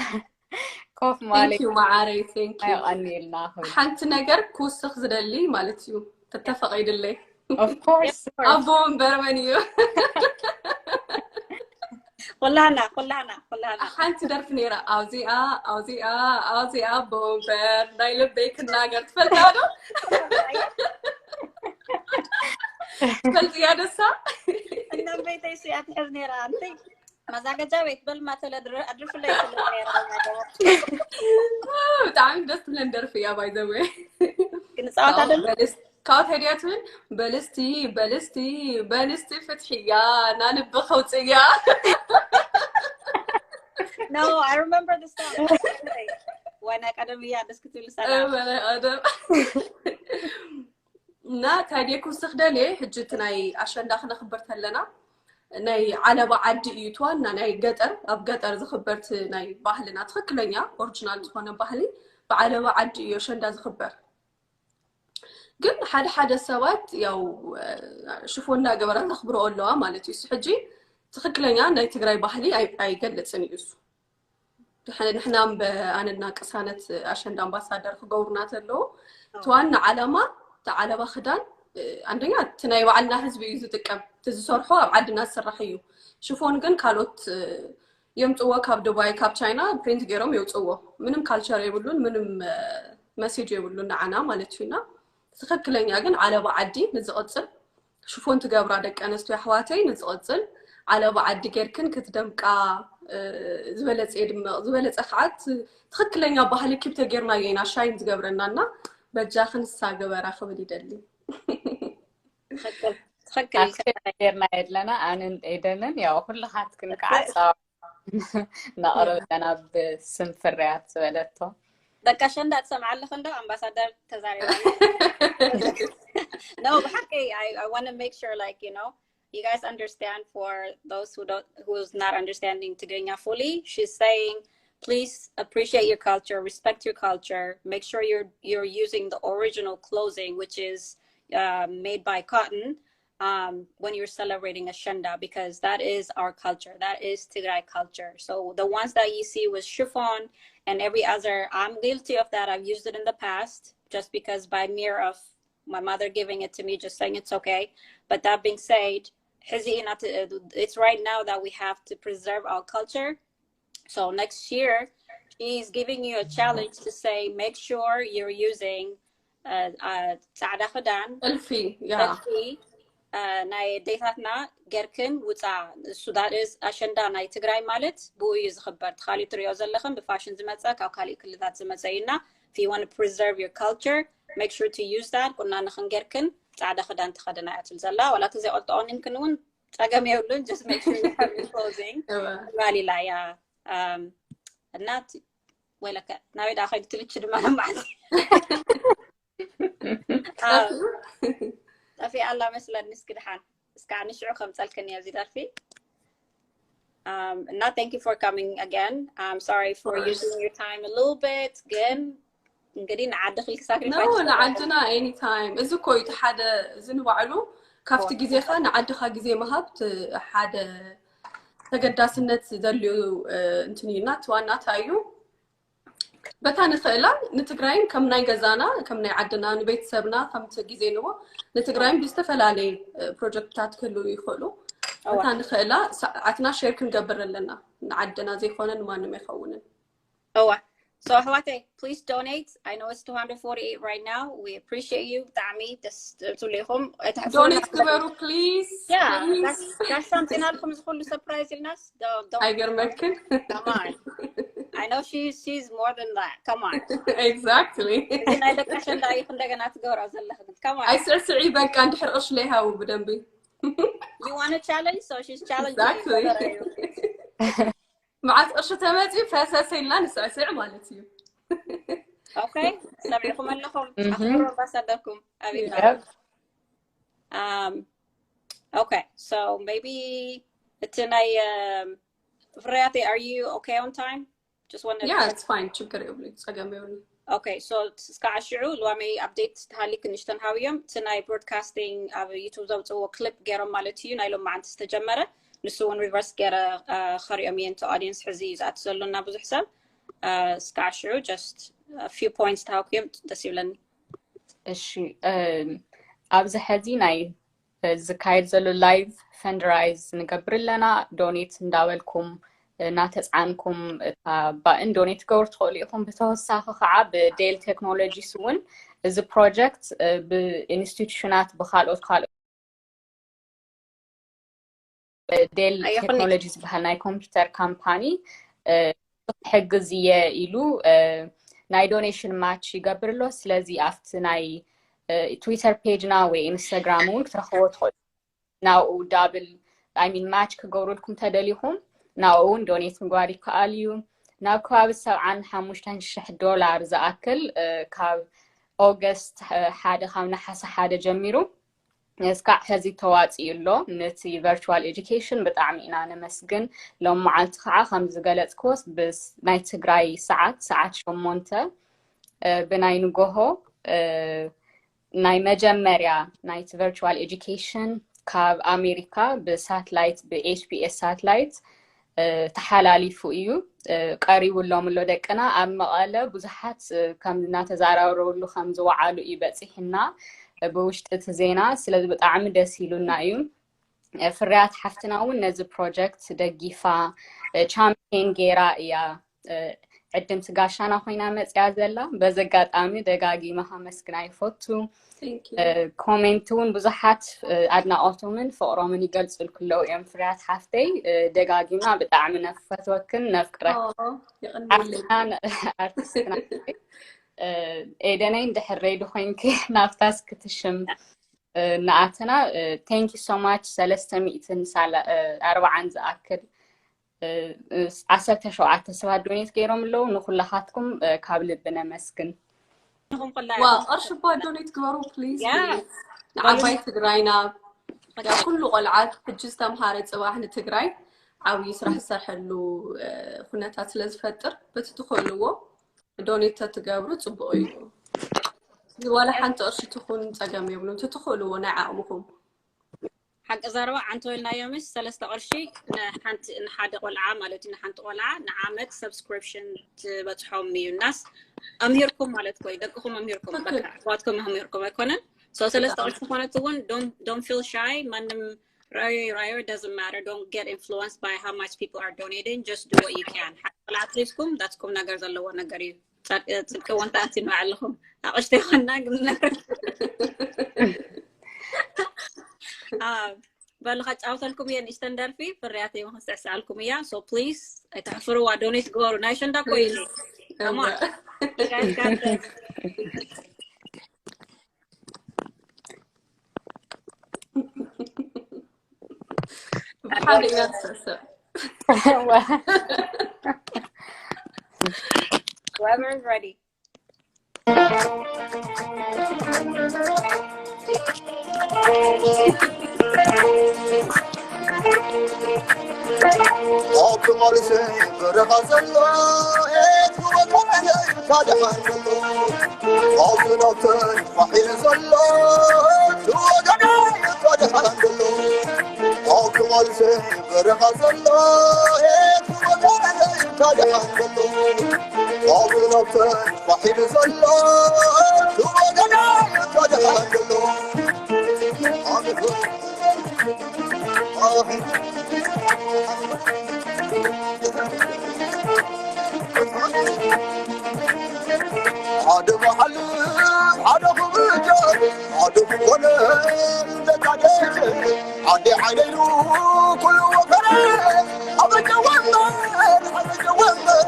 ኮፍ ማለት ማዓረይ። የቀኒልና። ሓንቲ ነገር ክውስኽ ዝደሊ ማለት እዩ ተተፈቒድለይ። Of course. ኣቦ ወንበር መን እዩ? ኩላና ኩላና ኩላና ሓንቲ ደርፊ ነይራ ኣብዚኣ ኣብዚኣ ኣብዚኣ ኣቦ ወንበር ናይ ልበይ ክናገር ትፈልጣ ዶ? ትፈልጥያ ደሳ? እነም ቤተይ ስያ ትሕዝ ነይራ ኣንቲ ማዛገጃ ቤት በል ማተለ ኣድርፍለይ ትብል ነይራ። ብጣዕሚ ደስ ትብለን ደርፊ እያ ባይዘወ ክንፃወታ ደ ካብ ሄድያ ትብል በልስቲ በልስቲ በልስቲ ፍትሕያ ናልቢ ከውፅያ። No, I remember the song. ወና ቀደም እያ ደስ ክትብል ሰላ ቀደም እና ታዲየ ክውስኽ ደልየ ሕጂ እቲ ናይ ኣሸንዳ ክነኽብር ተለና ናይ ዓለባ ዓዲ እዩ እቲ ዋና ናይ ገጠር ኣብ ገጠር ዝኽበር እቲ ናይ ባህልና ትኽክለኛ ኦሪጂናል ዝኾነ ባህሊ ብዓለባ ዓዲ እዩ ኣሸንዳ ዝኽበር። ግን ሓደ ሓደ ሰባት ያው ሽፎን እንዳገበራ ዘኽብረኦ ኣለዋ ማለት እዩ። እሱ ሕጂ ትኽክለኛ ናይ ትግራይ ባህሊ ኣይገልፅን እዩ። እሱ ንሕና ኣነና ቅሳነት ኣሸንዳ ኣምባሳደር ክገብሩና ተለዉ እቲ ዋና ዓላማ እቲ ዓለባ ክዳን፣ ኣንደኛ እቲ ናይ ባዕልና ህዝቢ እዩ ዝጥቀም፣ እቲ ዝሰርሖ ኣብ ዓድና ዝስራሕ እዩ። ሽፎን ግን ካልኦት የምፅዎ ካብ ዱባይ ካብ ቻይና ፕሪንት ገይሮም የውፅዎ። ምንም ካልቸር የብሉን፣ ምንም መሴጅ የብሉን ንዓና ማለት እዩና። ትኽክለኛ ግን ዓለባ ዓዲ ንዝቕፅል ሽፎን ትገብራ ደቂ ኣነስትዮ ኣሕዋተይ ንዝቕፅል ዓለባ ዓዲ ጌርክን ክትደምቃ ዝበለፀ የድምቕ፣ ዝበለፀ ከዓ ትኽክለኛ ባህሊ ኪብ ተጌርናዮ ኢና ሻይን ዝገብረና እና በጃኽን ንሳ ግበራ ክብል ይደሊ። ትኽክል ጌርና የለና ኣንን ኤደንን ያው ኩልኻትክን ከዓ ነቕርብ ኣለና ብስም ፍርያት ዝበለቶ። ደቂ ኣሸንዳ ትሰምዓ ኣለኺ እንዶ ኣምባሳደር ተዛሪባ። No, ብሓቂ I, I want to make sure like you know you guys understand for those who don't who's not understanding Tigrinya fully. She's saying please appreciate your culture, respect your culture, make sure you're you're using the original clothing which is uh, made by cotton um, when you're celebrating Ashenda because that is our culture. That is Tigray culture. So the ones that you see with chiffon and every other, I'm guilty of that. I've used it in the past just because by mere of my mother giving it to me, just saying it's okay. But that being said, it's right now that we have to preserve our culture. So next year, she's giving you a challenge to say, make sure you're using ፃዕዳ ክዳን ጥልፊ ጥልፊ ናይ ኣዴታትና ጌርክን ውፃ። እሱ that is ኣሸንዳ ናይ ትግራይ ማለት ብኡ እዩ ዝኽበር። እቲ ካሊእ ትሪኦ ዘለኽን ብፋሽን ዝመፀ ካብ ካሊእ ክልላት ዝመፀ እዩ እና if you want to preserve your culture make sure to use that. ቁናንኽን ጌርክን ፃዕዳ ክዳን ተኸደና እያ ትብል ዘላ። ዋላ ተዘይቆልጠኦኒንክን እውን ፀገም የብሉን። Just make sure you have your clothing. Valid እያ እና ወይለከ ናበይ ደኣ ከይዱ ትልች ድማ ለማዓት ጠፊኣ ኣላ መስለኒ። እስኪ ድሓን እስካ ንሽዑ ከምፀልክኒ ኣብዚ ደርፊ እና thank you for coming again. I'm sorry for using your time a little bit ግን እንግዲህ ንዓዲ ክልክ ሳክሪፋይስ ንዓድና anytime። እዚ እኮ እዩ ሓደ እዚ ንባዕሉ ካብቲ ግዜኻ ንዓድኻ ግዜ ምሃብ ሓደ ተገዳስነት ዘድልዩ እንትን እዩና እቲ ዋና እንታይ እዩ በታ ንኽእላ ንትግራይን ከም ናይ ገዛና ከም ናይ ዓድና ንቤተሰብና ከምቲ ግዜ ንዎ ንትግራይን ብዝተፈላለየ ፕሮጀክትታት ክህልው ይኽእሉ። በታ ንኽእላ ሰዓትና ሼር ክንገብር ኣለና። ንዓድና ዘይኮነ ንማንም ኣይኸውንን። እዋ so ኣሕዋተይ please donate. I know it's two hundred forty-eight right now. We appreciate you ብጣዕሚ ደስ ትብሉ ኢኹም። Donate ግበሩ please. ጋሽ ኣምፂናልኩም እዚ ኩሉ surprise ኢልናስ ኣይገርመክን። I know she's she's more than that. Come on. Exactly. እዚ ናይ ደቂ ኣሸንዳ ኢኹ እንደገና ትገብራ ዘለኽን። Come on. ኣይስዕስዒ በቃ እንድሕር ቅርሺ ለይሃቡ ብደንቢ You want a challenge? So she's challenging you. መዓት ቅርሺ ተመፂኡ ፈሰስ ኢልና ንስዕስዕ ማለት እዩ። Okay ሰሚዕኩም ኣለኹም ኣኽብሩ ኣምባሳደርኩም ኣቤት። Okay so maybe እቲ ናይ ፍርያተይ are you okay on time? Just want to Yeah, it's fine. ችግር የብሉን፣ ጸገም የብሉን። Okay so እስካዕ ሽዑ ሎሚ update ተሃሊክ ንሽተን ሃብዮም እቲ ናይ broadcasting ኣብ YouTube ዘውፅዎ clip ገይሮም ማለት እዩ ናይ ሎማዓንቲ ዝተጀመረ ንሱ እውን reverse ገይረ ከሪኦም እየ። እቲ audience ሕዚ እዩ ዝኣቱ ዘሎ እና ብዙሕ ሰብ እስካዕ ሽዑ just few points ተሃኩዮም ደስ ይብለኒ። እሺ ኣብዚ ሕዚ ናይ ዝካየድ ዘሎ live fundraise ንገብር ኣለና። Donate እንዳበልኩም እናተፅዓንኩም እታ button donate ክገብሩ ትኽእሉ ኢኹም። ብተወሳኺ ከዓ ብ Dell Technologies እውን እዚ project ብ institutionኣት ብካልኦት ካልኦት Dell Technologies ዝበሃል ናይ ኮምፒውተር ካምፓኒ ክሕግዝ እየ ኢሉ ናይ donation match ይገብር ኣሎ። ስለዚ ኣብቲ ናይ Twitter page ና ወይ Instagram እውን ክትረኽብዎ ትኽእሉ። ናብኡ double I mean match ክገብሩልኩም ተደሊኹም ናብኡ እውን donate ምግባር ይከኣል እዩ። ናብ ከባቢ ሰብዓን ሓሙሽተን ሽሕ ዶላር ዝኣክል ካብ August ሓደ ካብ ነሓሰ ሓደ ጀሚሩ እስካዕ ሕዚ ተዋፂኡ ኣሎ። ነቲ virtual education ብጣዕሚ ኢና ነመስግን። ሎም መዓልቲ ከዓ ከም ዝገለፅክዎስ ናይ ትግራይ ሰዓት ሰዓት ሸሞንተ ብናይ ንጎሆ ናይ መጀመርያ ናይቲ ቨርቹዋል ኤጁኬሽን ካብ ኣሜሪካ ብሳትላይት ብኤች ቢ ኤስ ሳትላይት ተሓላሊፉ እዩ። ቀሪቡ ኣሎም ኣሎ ደቅና ኣብ መቐለ ብዙሓት ከም እናተዛራረብሉ ከም ዝወዓሉ እዩ በፂሕና ብውሽጢ እቲ ዜና። ስለዚ ብጣዕሚ ደስ ኢሉና እዩ። ፍርያት ሓፍትና እውን ነዚ ፕሮጀክት ደጊፋ ቻምፒየን ገይራ እያ ዕድምቲ ጋሻና ኮይና መፅያ ዘላ። በዚ ኣጋጣሚ ደጋጊመ ከመስግና ይፈቱ። ኮሜንት እውን ብዙሓት ኣድናቆቶምን ፍቅሮምን ይገልፅልኩ ኣለዉ እዮም። ፍርያት ሓፍተይ ደጋጊምና ብጣዕሚ ነፈትወክን ነፍቅረክን። ሓፍትና ኣርቲስትና ኤደነይ እንድሕር ሬዲ ኮይንኪ ናብታ እስክትሽም እናኣተና thank you so much ሰለስተ ሚእትን ኣርባዓን ዝኣክል ዓሰርተ ሸውዓተ ሰባት ዶኔት ገይሮም ኣለዉ። ንኩላኻትኩም ካብ ልቢ ነመስግን። ዋ ቅርሺ እኳ ዶኔት ግበሩ ፕሊዝ። ንዓባይ ትግራይና ኩሉ ቆልዓት ሕጂ ዝተምሃረ ፅባሕ ንትግራይ ዓብዪ ስራሕ ዝሰርሐሉ ኩነታት ስለዝፈጥር በቲ ትኽእልዎ ዶኔት ተትገብሩ ፅቡቅ እዩ። ዋላ ሓንቲ ቅርሺ ትኹን ፀገም የብሉን። ትትኽእልዎ ናይ ዓቕምኹም። ሓቂ ዘረባ ዓንቶ ኢልናዮምስ ሰለስተ ቅርሺ ንሓንቲ ንሓደ ቆልዓ ማለት እዩ። ንሓንቲ ቆልዓ ንዓመት ሰብስክሪፕሽን ትበፅሖም እዩ። እናስ ኣምሂርኩም ማለት ኮይ ደቅኹም ኣምሂርኩም ኣሕዋትኩም ኣምሂርኩም ኣይኮነን። So ሰለስተ ቅርሺ ዝኾነት እውን don't feel shy። ማንም ራዮ ራዮ doesn't matter. Don't get influenced by how much people are donating. Just do what you can. ሓቂ ቆልዓ ኣትሊስኩም that's ቁም ነገር ዘለዎ ነገር እዩ። ፅድቂ እውን ተኣትዩ ንባዕልኹም ኣቕሽተ ይኮና ግን በሉ ከጫውተልኩም እየ ንእሽተን ደርፊ ፍርያተይ እውን ክስዕስዓልኩም እያ። So please ኣይተሕፍርዋ ዶኔት ግበሩ። ናይ ሸንዳ ኮይኑ ብሓደ ኢና ንስዕስዕ። Whoever is ready. ኣብቲ ቃልሲ በረኻ ዘሎ ኤት ክወኮነ ካደሓን ዘሎ ኣብቲ ናብተን ባሒረ ዘሎ ትወገነ ካደሓን ዘሎ ኣብቲ ቃልሲ በረኻ ዘሎ ኤት ክወኮነ ካደሓን ዘሎ ኣብቲ ናብተን ባሒረ ዘሎ ትወገነ ካደሓን ዘሎ ሓደ መሓል ሓደ ክብጃ ሓደ ክኾነ ዘታደለ ዓዲ ዓይነይሉ ኩሉ ወፈረ ኣበጀ ወንበር ኣበጀ ወንበር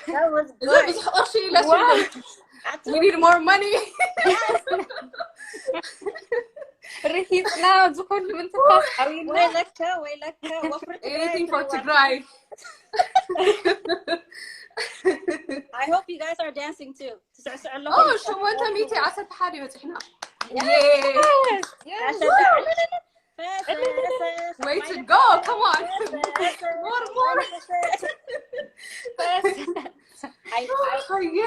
That was እዛ good. ብዙሕ ቅርሺ ኢላትልኩም። We need more money. ርሂፅና ዝኩሉ ምንትፋስ ዓብይና ወይለከ ወይለከ ወፍሪ ትግራይ Anything for ትረዋ። ትግራይ። I hope you guys are dancing too. ትስዕስዑ ኣለኹ። ኦ ሸሞንተ ሚእቲ ዓሰርተ ሓደ በፂሕና። Yes, yes. ያሸዳ። Way to go. Come on. More, more. ኣይ፣ ኣይ፣ ሀየ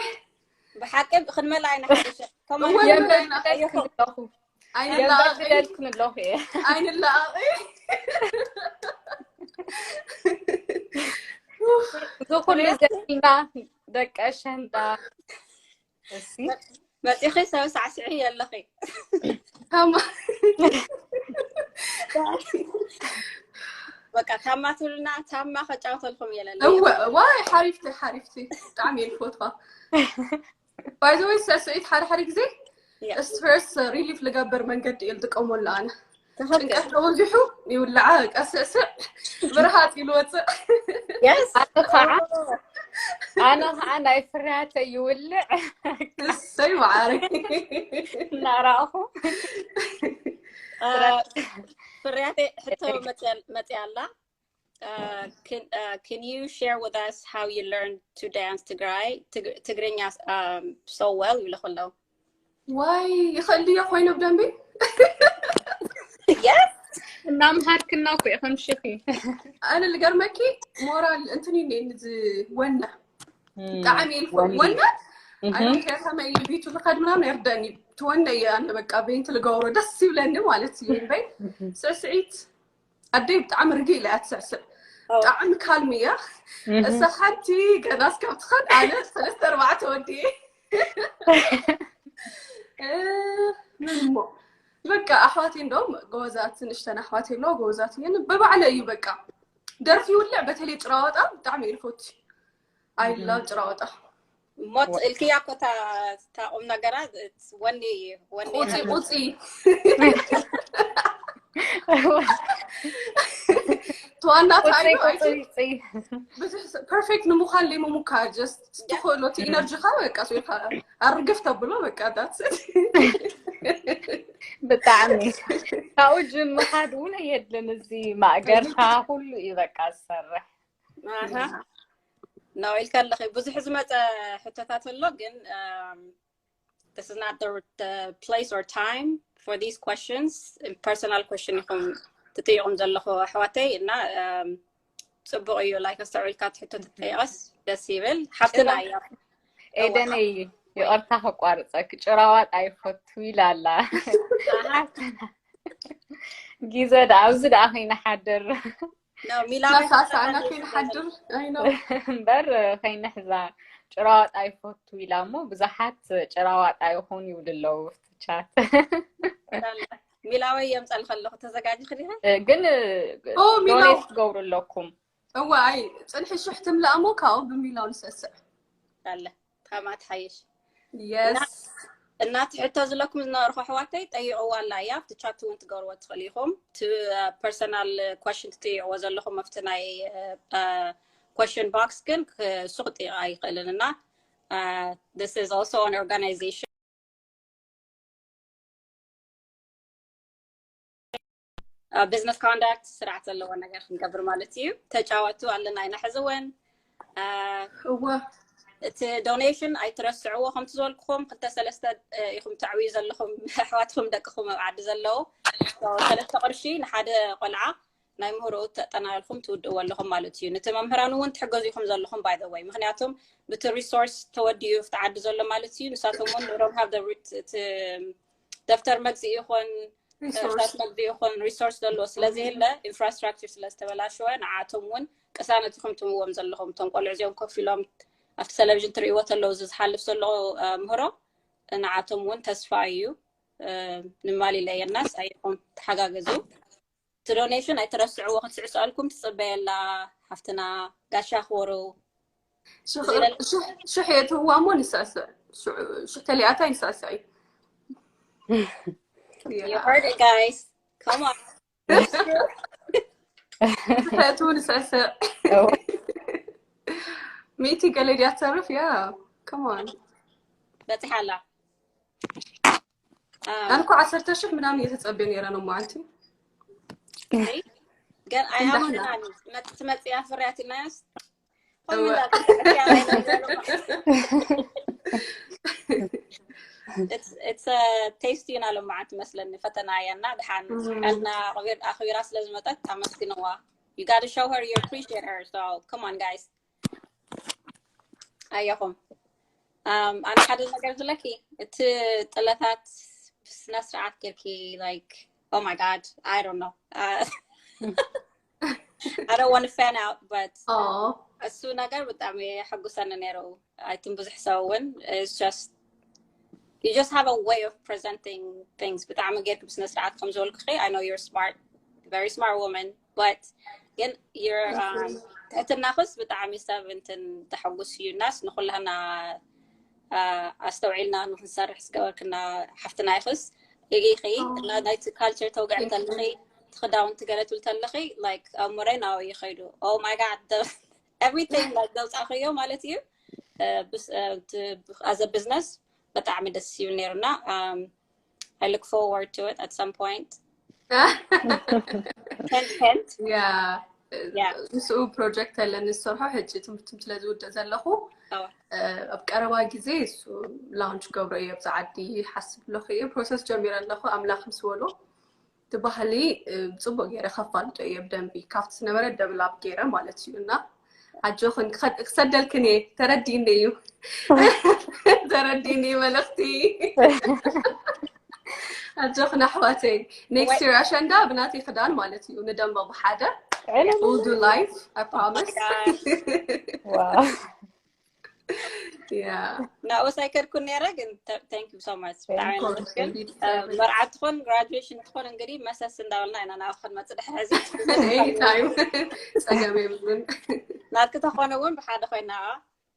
ብሓቂ ክንመላ ኢና ሓደሸ። ከማን እወ፣ የንበር ንመላ። ግደልክን ኣለኹ ኣይንላቐቕ። የንበር ግደልክን ኣለኹ እየ ኣይንላቐቕ። እዚ ኩሉ ዘልና ደቂ ኣሸንዳ እሲ መፂኺ ሰብ ሳዕስዒ ኣለኺ። ታማ በቃ ታማ ትብሉና ታማ ከጫውተልኩም እየ ለለ። እወ ዋይ ሓሪፍቲ ሓሪፍቲ ብጣዕሚ እየ ዝፈትዋ። By the way ሰስዒት ሓደ ሓደ ግዜ Yeah. ስትረስ ሪሊፍ ልገብር መንገዲ እየ ዝጥቀመሉ ኣነ። ትኽክል። ጭንቀት ተበዚሑ ይውልዓ ቀስዕስዕ ብርሃፅ ኢሉ ወፅእ። Yes. ኣነ ከዓ ኣነ ከዓ ናይ ፍርያተ ይውልዕ እሰይ መዓረይ። እናረኣኹ Uh, ፍርያተ ሕቶ መፅያ- መፅያ ኣላ። Uh, can, uh, can you share with us how you learned to dance ትግራይ ትግ- ትግርኛ um, so well ይብሉ ከለዉ? ዋይ ይኽእል ድየ ኮይነ ብደንቢ Yes. እናምሃርክና እኮ ኢኹም ሽኺ ኣነ ልገርመኪ ሞራል እንትን እዩ ዝወነ ብጣዕሚ ይልፎ ወነ። ወነ ኣይ ከመይ ቢቱ ዝኸድ ምናምን የርደኒ ትወነ እየ ኣነ በቃ ቤንት ልገብሮ ደስ ይብለኒ ማለት እዩ እምበይ ስዕስዒት ኣደይ ብጣዕሚ ርግእ ኢላ እያ ትስዕስዕ Oh. ብጣዕሚ ካልም እያ እሳ ሓንቲ ገና እስካብ ትኸድ ኣነ ሰለስተ ኣርባዕተ ወዲ ምን እሞ በቃ ኣሕዋት እንደውም ጎበዛት ንእሽተን ኣሕዋት የለዋ ጎበዛት እየን ብባዕለ እዩ በቃ ደርፊ ይውልዕ በተለይ ጭራዋጣ ብጣዕሚ እየ ዝፈቱ ኣይላ ጭራዋጣ ሞት እልክያ እኮ እታ እታ ቁም ነገራ ወኒ ወኒ ቁፂ ቁፂ ተዋናት ቁፂ ኣይኑ ቁፂ ቁፂ ብዙሕ ፐርፌክት ንምዃን ለይ ምሙካር ጀስት ትኽእሎ እቲ ኢነርጂኻ በቃ ስኢልካ ኣርግፍ ተብሎ በቃ that's it ብጣዕሚ ካብኡ ጅምኻድ እውን የድልን እዚ ማእገርካ ኩሉ እዩ በቃ ዝሰርሕ ኣሃ ነው ኢልካ ኣለኺ ብዙሕ ዝመፀ ሕቶታት ኣሎ ግን um, this is not the, the place or time for these questions, personal question ኢኹም ትጥይቁም ዘለኹ ኣሕዋተይ እና um, ጽቡቕ እዩ። Like ኣስተውዒልካ ትሕቶ ትጠይቀስ ደስ ይብል። ሓፍትና እያ ኤደነይ፣ ይቕርታ ከቋርፀክ፣ ጭራዋጥ ኣይፈቱ ኢላ ኣላ። ግዜ ደኣ ኣብዚ ደኣ ከይንሓድር ሚላወይ ሳሳና ከይንሓድር። እምበር ከይንሕዛ። ጭራዋጥ ኣይፈቱ ኢላ እሞ ብዙሓት ጭራዋጥ ኣይኾን ይብሉ ኣለዉ ኣብቲ ቻት። ሚላወይ የምፀልከ ኣለኹ። ተዘጋጅ ክዲኸ ግን ኦ፣ ሚላው- ዶኔት ትገብሩ ኣለኩም። እዋ ኣይ ፅንሒ ሽሕ ትምላእ እሞ ካብኡ ብሚላው ንሰስዕ። ኣለ ከማት ሓይሽ የስ እና ትሕቶ ዝለኩም ዝነበርኩ ኣሕዋተይ ጠይቅዋ ኣላ እያ። ኣብቲ ቻት እውን ትገብርዎ ትኽእል ኢኹም። እቲ ፐርሰናል ኳሽን ትጥይቅዎ ዘለኹም ኣብቲ ናይ ኳሽን ቦክስ ግን እሱ ክጥይቅ ኣይኽእልን እና this is also an organization business conduct ስርዓት ዘለዎ ነገር ክንገብር ማለት እዩ። ተጫወቱ ኣለና ኢና ሕዚ እውን እወ እቲ ዶኔሽን ኣይትረስዕዎ። ከምቲ ዝበልኩኹም ክልተ ሰለስተ ኢኹም ተዕብዩ ዘለኹም ኣሕዋትኩም ደቅኹም ኣብ ዓዲ ዘለዉ ሰለስተ ቅርሺ ንሓደ ቆልዓ ናይ ምህሮኡ ተጠናልኩም ትውድእዎ ኣለኹም ማለት እዩ። ነቲ መምህራን እውን ትሕገዙ ኢኹም ዘለኹም by the way፣ ምክንያቱም ብቲ ሪሶርስ ተወዲኡ ኣብቲ ዓዲ ዘሎ ማለት እዩ። ንሳቶም እውን don't have the root እቲ ደፍተር መግዝኢ ይኹን እርሳስ መግቢ ይኹን ሪሶርስ ዘለዎ ስለዘየለ ኢንፍራስትራክቸር ስለዝተበላሸወ ንዓቶም እውን ቅሳነት ኢኹም ትምዎም ዘለኹም። እቶም ቆልዑ እዚኦም ኮፍ ኢሎም ኣብቲ ቴሌቪዥን ትርእይዎ ተለዉ እዚ ዝሓልፍ ዘሎ ምህሮ ንዓቶም እውን ተስፋ እዩ። ንማሊ ለየናስ ኣይኹም ተሓጋገዙ። እቲ ዶኔሽን ኣይትረስዕዎ። ክትስዕስዐልኩም ትፅበየላ ሓፍትና ጋሻ ክወሩ ሽሕ የትህዋ እሞ ንስዕስዕ። ሽሕ ተሊኣታ ይስዕስዕ እዩ። You heard it, guys. Come on. ሽሕ የትህው ንስዕስዕ። ሚእቲ ገለ ድያ ትተርፍ? ያ come on። በፂሓ ኣላ። ኣነ እኮ ዓሰርተ ሽሕ ምናምን እየ ተፀብየ ነይረ ነው ማለት ግን ኣይኣምናን ትመፅያ ፍርያት ኢልናዮስ ቴስቲ ኢና ሎማዓንቲ መስለኒ ፈተና እያ እና ድሓን ቀና ኣኽቢራ ስለ ዝመጠት ኣመስግንዋ። You gotta show her you appreciate her, so come on guys። ኣየኹም ኣነ ሓደ ነገር ዝለኪ እቲ ጥለታት ብስነ ስርዓት ጌርኪ like oh my god I don't know uh, I don't want to fan out but እሱ ነገር ብጣዕሚ የሐጉሰኒ ነይሩ። ኣይትን ብዙሕ ሰብ እውን it's just you just have a way of presenting things ብጣዕሚ ጌርኪ ብስነ ስርዓት ከም ዝበልኩኺ I know you're smart, very smart woman but ግን ትሕትናኽስ ብጣዕሚ ሰብ እንትን ተሐጉስ እዩ እናስ ንኩላህና ኣስተውዒልና ንክንሰርሕ ዝገበርክና ሓፍትና ኢኽስ ኢኺ ናይቲ ካልቸር ተውግዕ እንተለኺ ትክዳውንቲ ገለ ትብል ተለኺ like ኣእምሮይ ናበይ ይኸይዱ። Oh my god, everything like ዘውፃእኽዮ ማለት እዩ። As a business ብጣዕሚ ደስ ይብል ነይሩና። I look forward to it at some point. Hint, hint. Yeah. ምስኡ ፕሮጀክት ኣለኒ ዝሰርሖ ሕጂ ትምህርቲ ስለ ዝውድእ ዘለኹ ኣብ ቀረባ ግዜ እሱ ላውንች ገብሮ እየ ኣብዚ ዓዲ ሓስብ ኣለኹ እየ ፕሮሰስ ጀሚረ ኣለኹ ኣምላኽ ምስ በሎ እቲ ባህሊ ጽቡቅ ገይረ ከፋልጦ እየ ብደንቢ ካብቲ ዝነበረ ደብላብ ገይረ ማለት እዩ እና ኣጆኽን ክሰደልክን እየ ተረዲኒ እዩ ተረዲኒ መልእኽቲ ኣጆኽን ኣሕዋተይ next year ኣሸንዳ ብናተይ ክዳን ማለት እዩ ንደምበ ብሓደ we'll do live I promise ናብኡ ኣይከድኩን ነይረ ግን thank you so much ብጣዕሚ ነመስግን። መርዓ ትኾን ግራጁዌሽን ትኾን እንግዲህ መሰስ እንዳበልና ኢና ናብ ክንመፅእ ድሕሪ ሕዚ anytime ፀገም የብሉን። ናትኪ ተኾነ እውን ብሓደ ኮይና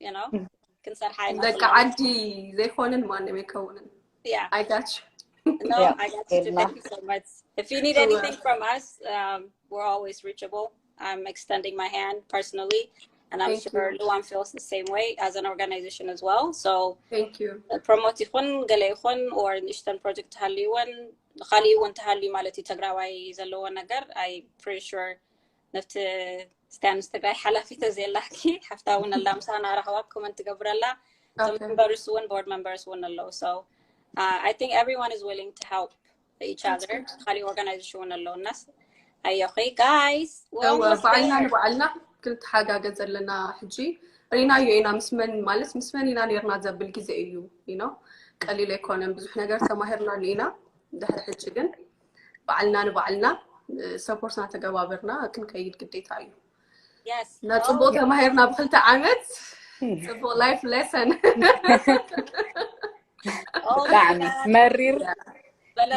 you know ክንሰርሓ ኢና ደቂ ዓዲ ዘይኮንን ማንም ኣይከውንን። Yeah. I got you. No, I got you. Thank you so much. If you need anything from us, um, we're always reachable. I'm extending my hand personally, and I'm Thank sure Luan feels the same way as an organization as well. So Thank you. ፕሮሞት ይኹን ገለ ይኹን or ንእሽተን ፕሮጀክት ተሃልይወን ካልእ እውን ተሃልዩ ማለት እዩ ትግራዋይ ዘለዎ ነገር I pretty sure ነፍቲ ስታንስ ትግራይ ሓላፊ ተዘየላኪ ሓፍታ እውን ኣላ ምሳና ራህዋ ኮመንት ትገብረላ እቶም Okay. members እውን board members እውን ኣለዉ so uh, I think everyone is willing to help each other። ካሊእ organization እውን ኣለውናስ። ኣዮኸ guys። እወ፣ ባዕልና ንባዕልና ክንተሓጋገዝ ዘለና ሕጂ ሪናዮ ኢና። ምስ መን ማለት ምስ መን ኢና ነርና ዘብል ግዜ እዩ። You know ቀሊል ኣይኮነን። ብዙሕ ነገር ተማሂርናሉ ኢና። ድሕሪ ሕጂ ግን ባዕልና ንባዕልና support እናተገባበርና ክንከይድ ግዴታ እዩ። Yes። እና ፅቡቅ ተማሂርና ብክልተ ዓመት። ፅቡቅ life lesson። ብጣዕሚ መሪር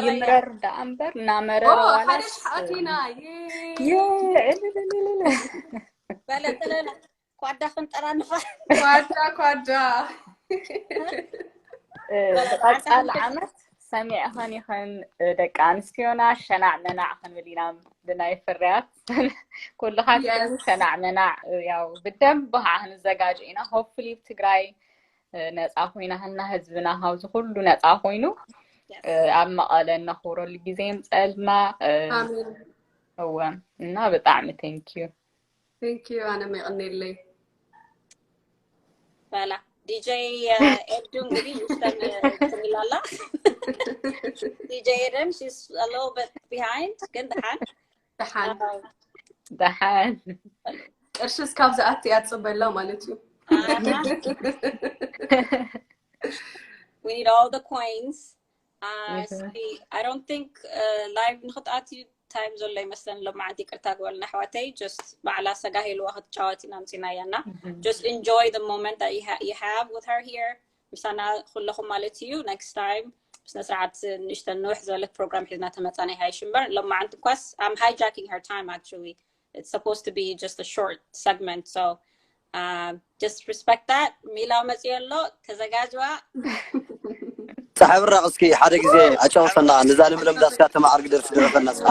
ይምረር ደኣ እምበር እናመረረ ሓደ ዋላስ ሽሓት ኢና። የ- ዕልልልልል። በለ ጥለና ኳዳ ክንጠራንፋ። ኳዳ ኳዳ። እ፣ ብቐፃሊ ዓመት ሰሚዕኸን ይኸን፣ እ፣ ደቂ ኣንስትዮና ሸናዕ መናዕ ክንብል ኢና ብናይ ፍርያት። ኩልኻትኩም Yes። ሸናዕ መናዕ፣ እ፣ ያው ብደንብ ከዓ ክንዘጋጆ ኢና። Hopefully ትግራይ፣ እ፣ ነፃ ኮይና እና ህዝብና ካብዚ ኩሉ ነፃ ኮይኑ፣ እ፣ ኣብ መቐለ እነኽብረሉ ግዜ የምፀልና። እ፣ ኣሜን። እወ እና ብጣዕሚ thank you። Thank you። ኣነ የቐንየለይ። በላ ዲጀይ ኤዱ እንግዲህ ውስተን ትንላላ። ዲጀይ ኤደን she's a little bit behind ግን ደሓን ደሓን። ደሓን። ቅርሺ እስካብ ዝኣቲ እያ ትፅበላ ማለት እዩ። We need all the coins። Uh, እስኪ I don't think live ንክትኣትዩ time ዘሎ ይመስለኒ። ሎማዓንቲ ይቅርታ ግበልና ኣሕዋተይ። Just ባዕላ ሰጋሂልዋ ክትጫወት ኢና ኣምፂናያ እና just enjoy the moment that you, ha you have with her here ምሳና ኩለኹም ማለት እዩ። Next time ብስነ ስርዓት ንእሽተን ንውሕ ዝበለት ፕሮግራም ሒዝና ተመፃና ይሃይሽ እምበር ሎማዓንቲ እንኳስ I'm hijacking her time actually. It's supposed to be just a short segment, so uh, just respect that. ሚላው መፅዮ ኣሎ። ተዘጋጅዋ። ፃሕብራቕ እስኪ ሓደ ግዜ ኣጫውተና ነዛ ለምለም ዳስካ ተማዓርግ ደርፊ ደረፈና እስኪ።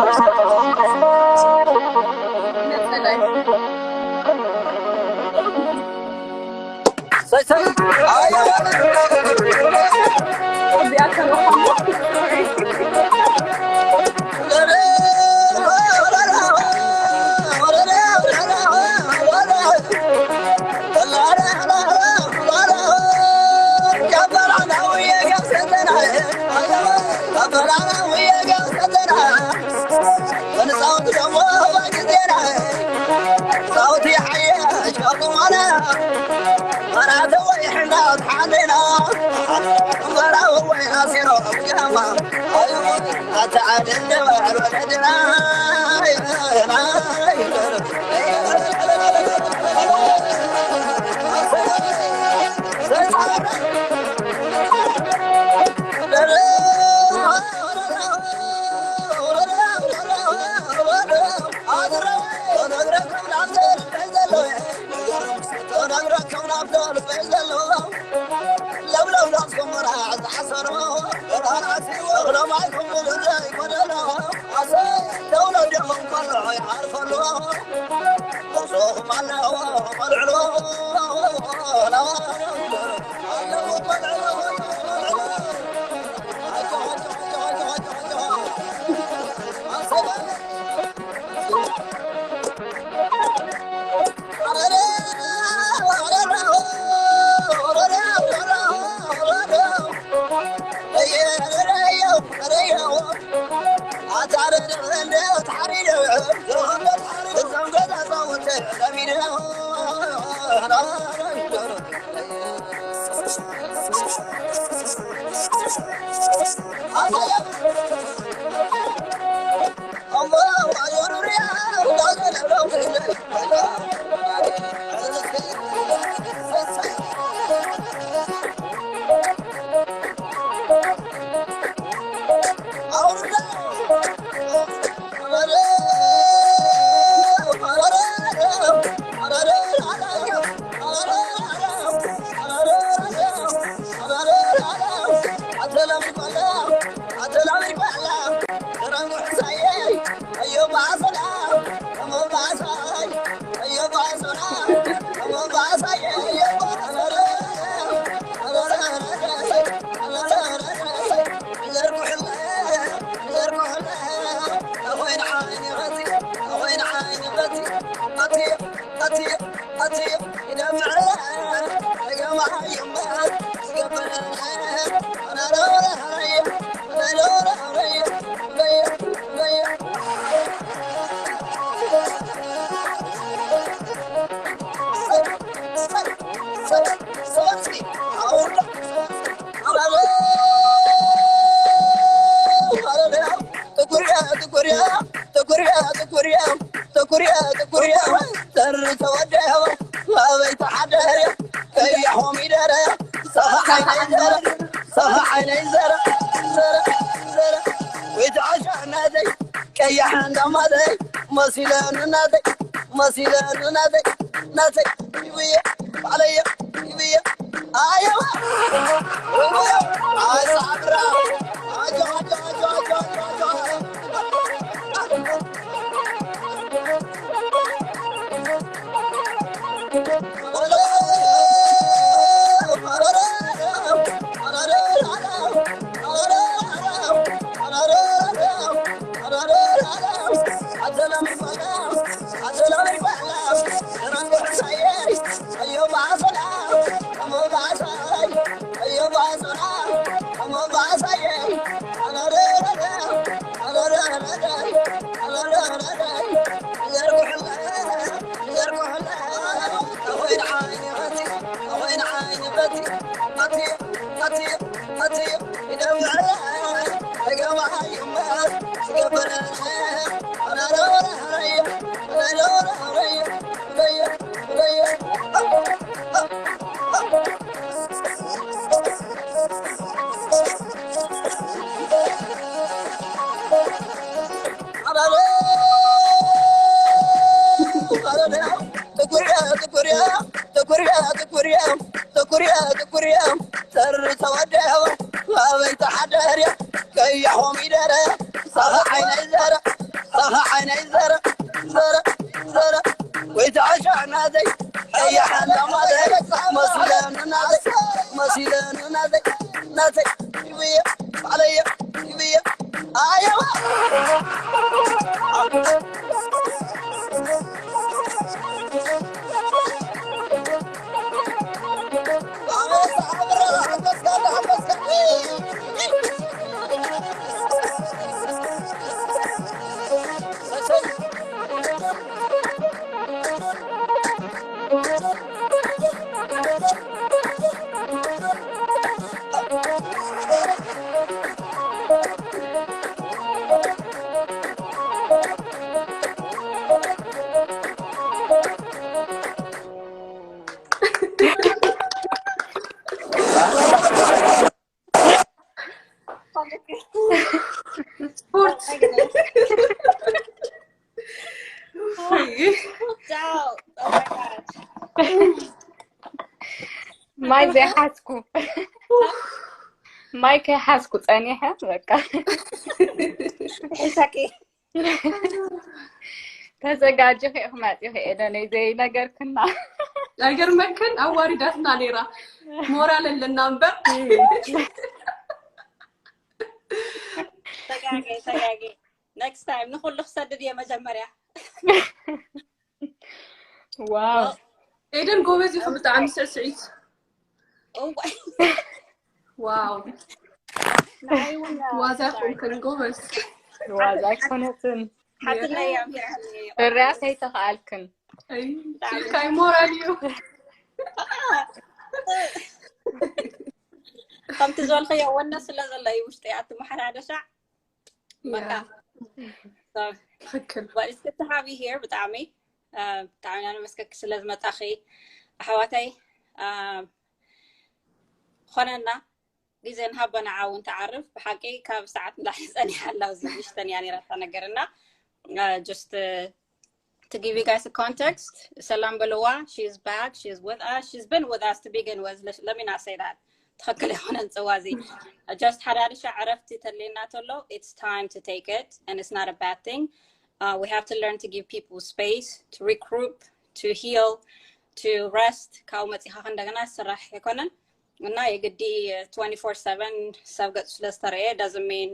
ተር ተወደበ ኣበይ ተሓደረ ቀያሕ ኮሚደረ ሰኻ ዓይነይ ዘረ ሰኻ ዓይነይ ዘረ ዘረ ዘረ ወይትዓሻ እናተይ ቀያሕ እንዳማተይ መሲለኒ እናተይ መሲለኒ እናተይ እናተይ ይብየ ባዕለየ ይብየ ኣየዋ ኣሳብራ ኣጆ ኣጆ ኣጆ ኣጆ ኣጆ ኣጆ ተር ተወደበ ኣበይ ተሓደረ ቀያ ኮሚደረ ሳኻ ዓይነይ ዘረ ሳኻ ዓይነይ ዘረ ዘረ ዘረ ወይ ተዓሻ ናተይ ቀያሕ እንዳማተይ መሲለኒ ናተይ መሲለኒ ናተይ ናተይ ይብየ ባዕለየ ይብየ ኣየዋ ማይ ዘይሓዝኩ ማይ ከይሓዝኩ ፀኒሐ በቃ ሒሳቂ ተዘጋጅኺ ኢኹም ኣፂኺ ኤደነይ ዘይነገርክና ኣይገርመክን ኣዋሪዳትና ነይራ ሞራል ኣለና እምበር ተጋጊ ተጋጊ next time ንኩሉ ክሰድድ እየ መጀመርያ ዋው ኤደን ጎበዝ ኢኹ ብጣዕሚ ስዕስዒት እዋይ ዋው ንዓይ እውን ዋዛ ይኮንክን ጎበዝ ዋዛ ኣይኮነትን ሓትለይ ኣምሂራኒ ፍርያት ኣይተኽኣልክን ኢልካይ ሞራል እዩ ከምቲ ዝበልክዮ ወነ ስለ ዘሎ እዩ ውሽጢ ኣቲ መሓዳደሻ በቃ ትክክል but it's good to have you here ብጣዕሚ ብጣዕሚ ኢና ነመስገኪ ስለ ዝመጻኺ ኣሕዋተይ ኾነና ግዜ ንሃቦ ንዓ እውን ትዓርፍ ብሓቂ ካብ ሰዓት ንላዕሊ ጸኒሓ ኣላ ኣብዚ ንእሽተን እያ ነይራታ ነገርና just to give you guys a context ሰላም በልዋ she's back she's with us she's been with us to begin with let me not say that ትኽክል የሆነን ጽዋ እዚ just ሓዳድሻ ዕረፍቲ ተድልየና ተሎ it's time to take it and it's not a bad thing uh, we have to learn to give people space to regroup to heal to rest ካብኡ መጺኻ እንደገና ስራሕ ኣይኮነን እና የግዲ twenty-four seven ሰብ ገጹ ስለ ዝተረየ doesn't mean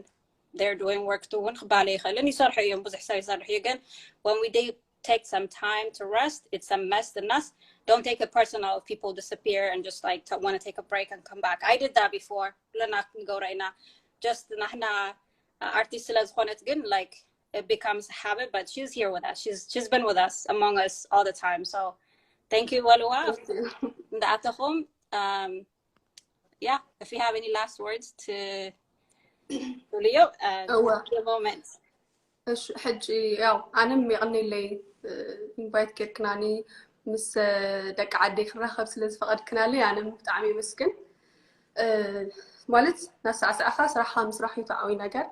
they're doing work እውን ክባለ ይኽእልን ይሰርሑ እዮም ብዙሕ ሰብ ይሰርሑ እዩ ግን when we do take some time to rest it's a must in us don't take it personal if people disappear and just like to want to take a break and come back I did that before ኩለና ክንገብሮ ኢና just ናሕና ኣርቲስት ስለ ዝኾነት ግን like it becomes a habit but she's here with us she's she's been with us among us all the time so thank you ወልዋ እንዳኣተኹም um, yeah if you have any last words to Julio uh, እወ your moment እሺ ሕጂ ያው ኣነም የቕኒለይ ኢንቫይት ጌርክናኒ ምስ ደቂ ዓደይ ክራኸብ ስለ ዝፈቐድክናለይ ኣነ ብጣዕሚ የመስግን። ማለት ናሳዕሳዕኻ ስራሕኻ ምስራሕ እዩ ተዓዊ ነገር።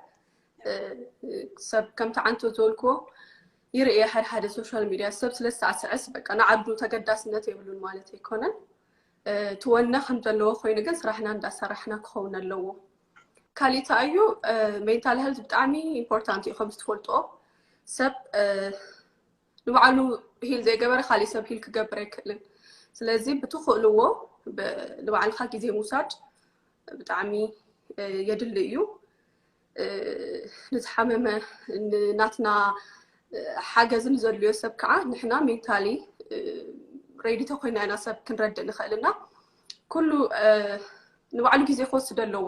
ሰብ ከምቲ ዓንቶ ዝበልክዎ ይርእየ ሓደ ሓደ ሶሻል ሚድያ ሰብ ስለ ዝሳዕስዐስ በቃ ንዓዱ ተገዳስነት የብሉን ማለት ኣይኮነን። ትወነ ከም ዘለዎ ኮይኑ ግን ስራሕና እንዳሰራሕና ክኸውን ኣለዎ። ካሊእ እዩ ሜንታል ሄልት ብጣዕሚ ኢምፖርታንት እዩ ከም ዝትፈልጦ ሰብ ንባዕሉ ሂል ዘይገበረ ካሊእ ሰብ ሂል ክገብር ኣይክእልን። ስለዚ ብትኽእልዎ ንባዕልካ ግዜ ምውሳድ ብጣዕሚ የድሊ እዩ። ንዝሓመመ ናትና ሓገዝ ንዘድልዮ ሰብ ከዓ ንሕና ሜንታሊ ሬዲ ተኮይና ኢና ሰብ ክንረድእ ንኽእል እና ኩሉ ንባዕሉ ግዜ ክወስድ ኣለዎ።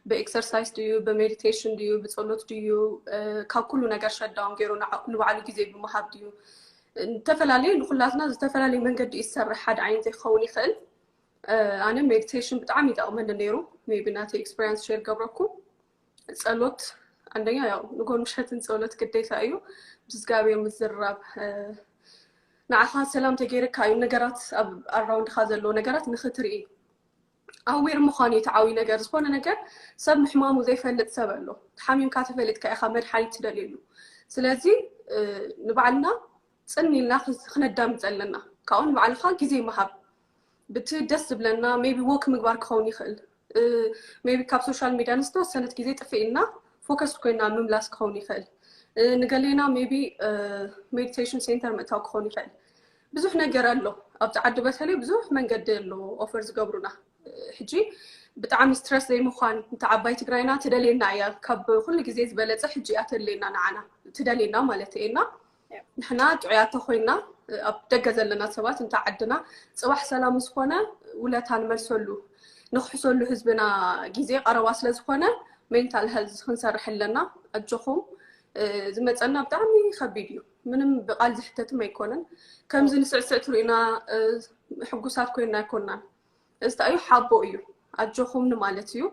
ብኤክሰርሳይስ ድዩ ብሜዲቴሽን ድዩ ብፀሎት ድዩ ካብ ኩሉ ነገር ሸዳውን ገይሩ ንባዕሉ ግዜ ብምሃብ ድዩ? ዝተፈላለየ ንኩላትና ዝተፈላለየ መንገዲ ይሰርሕ ሓደ ዓይነት ክኸውን ይኽእል። ኣነ ሜዲቴሽን ብጣዕሚ ይጠቕመኒ ነይሩ። ሜቢ ናተይ ኤክስፐሪንስ ሸር ገብረኩም። ጸሎት አንደኛ ያው ንጎን ምሸትን ጸሎት ግዴታ እዩ። ምስ እግዚኣብሔር ምዝራብ ንዓኻ ሰላም ተገይርካ እዩ ነገራት ኣብ ኣራውንድካ ዘለዎ ነገራት ንክትርኢ ኣዌር ምዃን እዩ ተዓዊ ነገር። ዝኾነ ነገር ሰብ ምሕማሙ ዘይፈልጥ ሰብ ኣሎ። ተሓሚምካ ተፈሊጥካ ኢኻ መድሓኒት ትደልየሉ። ስለዚ ንባዕልና ጽን ኢልና ክነዳምፅ ኣለና። ካብኡ ንባዕልኻ ግዜ ምሃብ ብቲ ደስ ዝብለና ሜቢ ወክ ምግባር ክኸውን ይኽእል። ሜቢ ካብ ሶሻል ሚድያ ንዝተወሰነት ግዜ ጥፍእ ኢልና ፎከስ ኮይና ምምላስ ክኸውን ይኽእል። ንገሌና ሜቢ ሜዲቴሽን ሴንተር ምእታው ክኸውን ይኽእል። ብዙሕ ነገር ኣሎ ኣብዚ ዓዲ በተለይ ብዙሕ መንገዲ ኣሎ ኦፈር ዝገብሩና። ሕጂ ብጣዕሚ ስትረስ ዘይምዃን እንተ ዓባይ ትግራይና ትደልየና እያ ካብ ኩሉ ግዜ ዝበለፀ ሕጂ እያ ተድልየና ንዓና ትደልየና ማለት እየና። ንሕና ጥዑያት ተኮይና ኣብ ደገ ዘለና ሰባት እንተ ዓድና ፅባሕ ሰላም ምስኮነ ውለታ ንመልሰሉ ንክሕሰሉ ህዝብና ግዜ ቀረባ ስለዝኮነ ሜንታል ሄልዝ ክንሰርሕ ኣለና። ኣጆኹም ዝመፀና ብጣዕሚ ከቢድ እዩ። ምንም ብቃል ዝሕተትም ኣይኮነን። ከምዚ ንስዕስዕ ትሪእና ሕጉሳት ኮይና ኣይኮናን። እዚ እዩ ሓቦ እዩ ኣጆኹም ንማለት እዩ።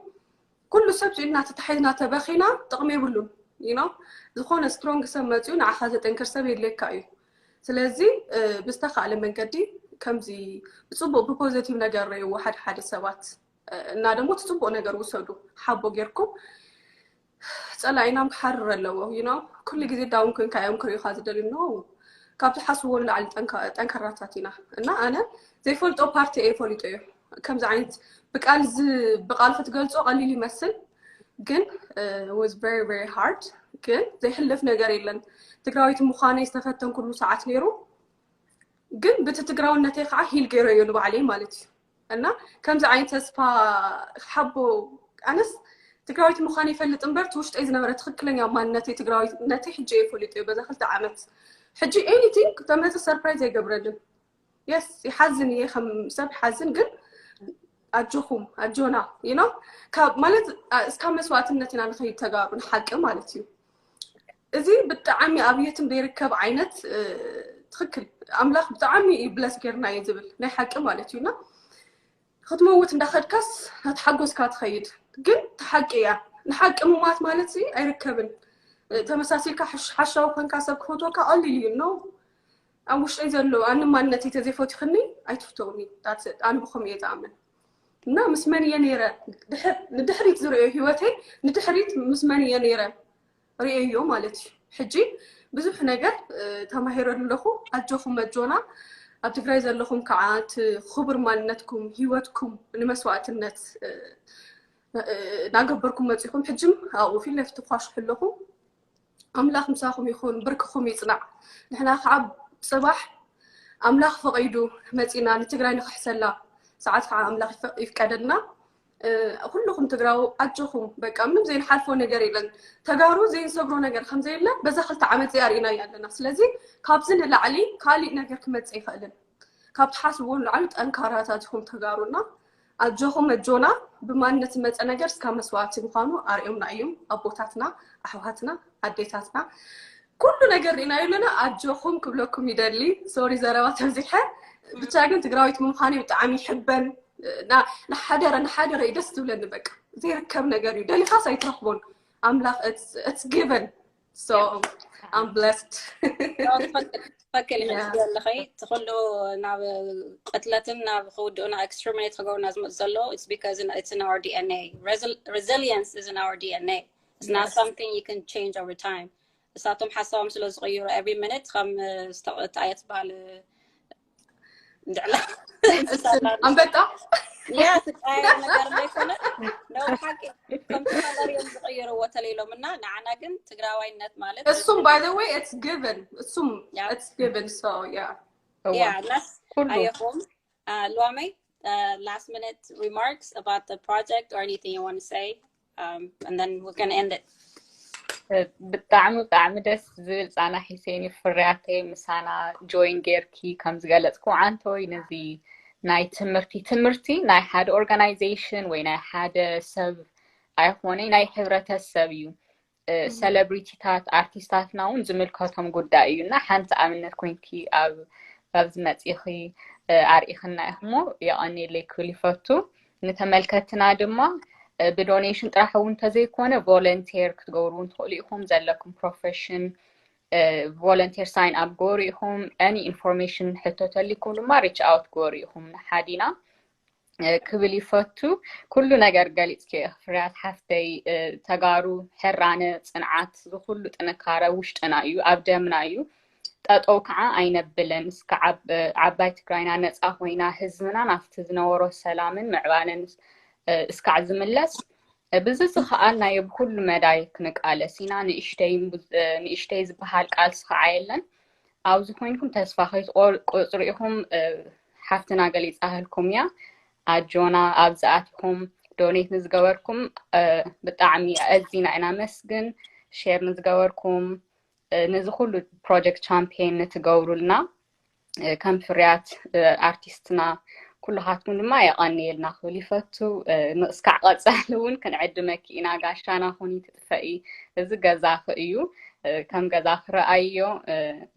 ኩሉ ሰብ ኢድና ተታሒዝና ተበኺና ጥቕሚ የብሉን። You know ዝኾነ ስትሮንግ ሰብ መፂኡ ንዓኻ ዘጠንክር ሰብ የድልየካ እዩ። ስለዚ ብዝተኻእለ መንገዲ ከምዚ ብፅቡቅ ብፖዘቲቭ ነገር ረእይዎ ሓደ ሓደ ሰባት እና ደግሞ እቲ ፅቡቅ ነገር ውሰዱ። ሓቦ ጌርኩም ፀላኢናም ክሓርር ኣለዎ። You know ኩሉ ግዜ ዳውን ኮንካ እዮም ክርእዩካ ዝደልዩ። No ካብ ዝሓስብዎ ንላዕሊ ጠንካራታት ኢና እና ኣነ ዘይፈልጦ ፓርቲ እየ ፈሊጦ እየ። ከምዚ ዓይነት ብቃል ብቃል ክትገልፆ ቀሊል ይመስል ግን was very very hard። ግን ዘይሕለፍ ነገር የለን። ትግራዊት ምዃነይ ዝተፈተንኩሉ ሰዓት ነይሩ። ግን ብቲ ትግራውነተይ ከዓ ሂል ገይረዮ ንባዕለይ ማለት እዩ። እና ከምዚ ዓይነት ተስፋ ሓቦ ኣነስ ትግራዊት ምዃን ይፈልጥ እምበር እቲ ውሽጠይ ዝነበረ ትኽክለኛ ማንነተይ ትግራዊነተይ ሕጂ እየ ፈሊጦ በዛ ክልተ ዓመት። ሕጂ ኤኒቲንግ ተመፀ ሰርፕራይዝ ኣይገብረልን። የስ ይሓዝን እየ ከም ሰብ ይሓዝን ግን ኣጆኹም ኣጆና you know ካብ ማለት እስካብ መስዋእትነት ኢና ንኸይድ ተጋሩ ንሓቂ ማለት እዩ። እዚ ብጣዕሚ ኣብ የትም ዘይርከብ ዓይነት ትኽክል ኣምላኽ ብጣዕሚ እዩ ብለስ ጌርና እዩ ዝብል ናይ ሓቂ ማለት እዩና ክትመውት እንዳኸድካስ ናተሓጎስካ ትኸይድ ግን ተሓቂ እያ። ንሓቂ ምማት ማለት ኣይርከብን። ተመሳሲልካ ሓሻዊ ኮንካ ሰብ ክፈትወካ ቀሊል እዩ ነው ኣብ ውሽጠይ ዘሎ ኣነ ማንነተይ ተዘይፈቲኽኒ ኣይትፍተውኒ። ኣነ ብኸም እየ ዝኣምን እና ምስ መን እየ ነይረ ንድሕሪት ዝርእዮ ህይወተይ ንድሕሪት ምስ መን እየ ነይረ ርእዮ ማለት እዩ። ሕጂ ብዙሕ ነገር ተማሂረ ኣለኹ። ኣጆኹም መጆና ኣብ ትግራይ ዘለኹም ከዓ እቲ ክቡር ማንነትኩም ህይወትኩም ንመስዋእትነት እናገበርኩም መፂኹም ሕጅም ኣብኡ ፊት ለፊት ትኳሽሑ ኣለኹም። ኣምላኽ ምሳኹም ይኹን፣ ብርክኹም ይጽናዕ። ንሕና ከዓ ጽባሕ ኣምላኽ ፈቒዱ መጺና ንትግራይ ንኽሕሰላ ሰዓት ከዓ ኣምላኽ ይፍቀደልና። ኩልኹም ትግራዊ ኣጆኹም፣ በቃ ምንም ዘይንሓልፎ ነገር የለን። ተጋሩ ዘይንሰግሮ ነገር ከምዘየለ በዛ ክልተ ዓመት እዚኣ ርኢናያ ኣለና። ስለዚ ካብዚ ንላዕሊ ካሊእ ነገር ክመጽእ ኣይኽእልን። ካብ ትሓስብዎ ንላዕሊ ጠንካራታት ኢኹም ተጋሩና። ኣጆኹም ኣጆና ብማንነት ዝመፀ ነገር እስካብ መስዋእቲ ምዃኑ ኣርእዮምና እዮም ኣቦታትና ኣሕዋትና ኣዴታትና ኩሉ ነገር ርኢናዮ ኣለና ኣጆኹም ክብለኩም ይደሊ። ሶሪ ዘረባ ተብዚሐ ብቻ ግን ትግራዊት ምዃነይ ብጣዕሚ ይሕበን። ንሓደረ ንሓደረ እዩ ደስ ዝብለኒ በቃ ዘይርከብ ነገር እዩ ደሊኻስ ኣይትረኽቦን ኣምላኽ it's given። So I'm blessed. ፈክል ኢኺ ኣለኸይ እቲ ኩሉ ናብ ቅትለትን ናብ ክውድኡና exterminate ክገብሩና ዝመፁ ዘለዉ it's because it's in our D N A. Resilience is in our D N A. It's not something you can change over time. እሳቶም ሓሳቦም ስለ ዝቕይሩ every minute ከም ዝተኣየት በሃል ድዕላ ኣንበጣ ያ ትቃየር ነገር እንዳይኮነ ነው ሓቂ ከምቲ ከለር እዮም ዝቐየርዎ ተለይሎም እና ንዓና ግን ትግራዋይነት ማለት እሱም by the way it's given እሱም it's given so yeah yeah እናስ ኣየኹም ሉዋመይ last minute remarks about the project or anything you want to say um, and then we're gonna end it ብጣዕሚ ብጣዕሚ ደስ ዝብል ፃና ሒሴን እዩ ፍርያተይ ምሳና join ጌርኪ ከም ዝገለፅኩ ዓንተወይ ነዚ ናይ ትምህርቲ ትምህርቲ ናይ ሓደ organization ወይ ናይ ሓደ ሰብ ኣይኮነይ ናይ ሕብረተሰብ እዩ celebrityታት ኣርቲስታትና እውን ዝምልከቶም ጉዳይ እዩ እና ሓንቲ ኣብነት ኮይንኪ ኣብ ኣብዚ መፂኺ ኣርኢኽና ኢኽሞ የቐኒለይ ክብል ይፈቱ ንተመልከትና ድማ ብ donation ጥራሕ እውን እንተዘይኮነ volunteer ክትገብሩ እውን ትኽእሉ ኢኹም ዘለኩም profession volunteer sign up ገበሩ ኢኹም any information ሕቶ ተሊኩም ድማ reach out ገበሩ ኢኹም ንሓዲና ክብል ይፈቱ ኩሉ ነገር ገሊፅኪ ፍርያት ሓፍተይ ተጋሩ ሕራነ ፅንዓት ዝኩሉ ጥንካረ ውሽጥና እዩ ኣብ ደምና እዩ ጠጠው ከዓ ኣይነብልን እስከ ዓባይ ትግራይና ነፃ ኮይና ህዝብና ናብቲ ዝነበሮ ሰላምን ምዕባለን እስካዕ ዝምለስ ብዝዝኸኣልናዮ ብኩሉ መዳይ ክንቃለስ ኢና ንእሽተይ ዝበሃል ቃልሲ ከዓ የለን ኣብዚ ኮይንኩም ተስፋ ከይትቆርፁ ኢኹም ሓፍትና ገሊፃ ህልኩም እያ ኣጆና ኣብዚ ኣቲኹም donate ንዝገበርኩም ብጣዕሚ ኣዚና ኢና ነመስግን share ንዝገበርኩም ነዚ ኩሉ project champion ንትገብሩልና ከም ፍርያት ኣርቲስትና ኩልኻትኩም ድማ የቐንየልና ክብል ይፈቱ ንእስካዕ ቀፃሊ እውን ክንዕድመኪ ኢና ጋሻና ኩኒ ትጥፈኢ እዚ ገዛኺ እዩ ከም ገዛ ክረኣዮ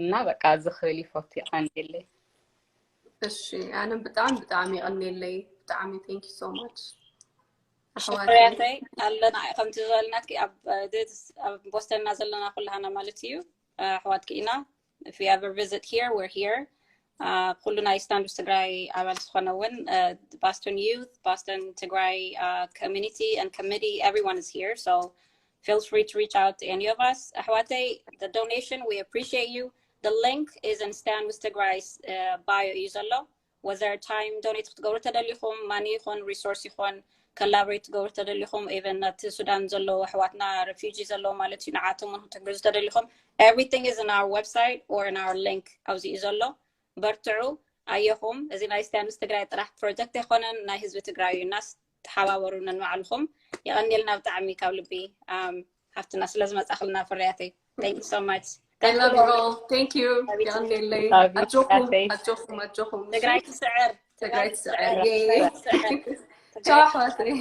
እና በቃ እዚ ክብል ይፈቱ የቐንየለይ እሺ ኣነ ብጣዕሚ ብጣዕሚ የቐንየለይ ብጣዕሚ thank you so much ሽፍርያተይ ኣለና ከምቲ ዝበልናትኪ ኣብ ቦስተንና ዘለና ኩላሃና ማለት እዩ ኣሕዋትኪ ኢና if you ever visit here we're here ኩሉ ናይ standup ትግራይ ኣባል ዝኾነ እውን Boston youth Boston ትግራይ community and committee everyone is here so feel free to reach out to any of us ኣሕዋተይ the donation we appreciate you the link is in standup ትግራይ bio እዩ ዘሎ whether time donate ክትገብሩ ተደሊኹም money ይኹን resource ይኹን collaborate ትገብሩ ተደሊኹም even ኣብቲ ሱዳን ዘለዉ ኣሕዋትና refugee ዘለዉ ማለት እዩ ንዓቶም እውን ክትሕግዙ ተደሊኹም everything is in our website or in our link ኣብዚ እዩ ዘሎ በርትዑ ኣየኹም እዚ ናይ standup ትግራይ ጥራሕ project ኣይኮነን ናይ ህዝቢ ትግራይ እዩ እናስ ተሓባበሩ ነንባዕልኹም የቐንየልና ብጣዕሚ ካብ ልቢ ሓፍትና ስለ ዝመፃኽልና ፍርያተይ thank you so much I love you all. Thank you. የቐንየለይ ኣጆኹም ኣጆኹም ኣጆኹም ትግራይ ትስዕር ትግራይ ትስዕር ቻው ኣሕዋተይ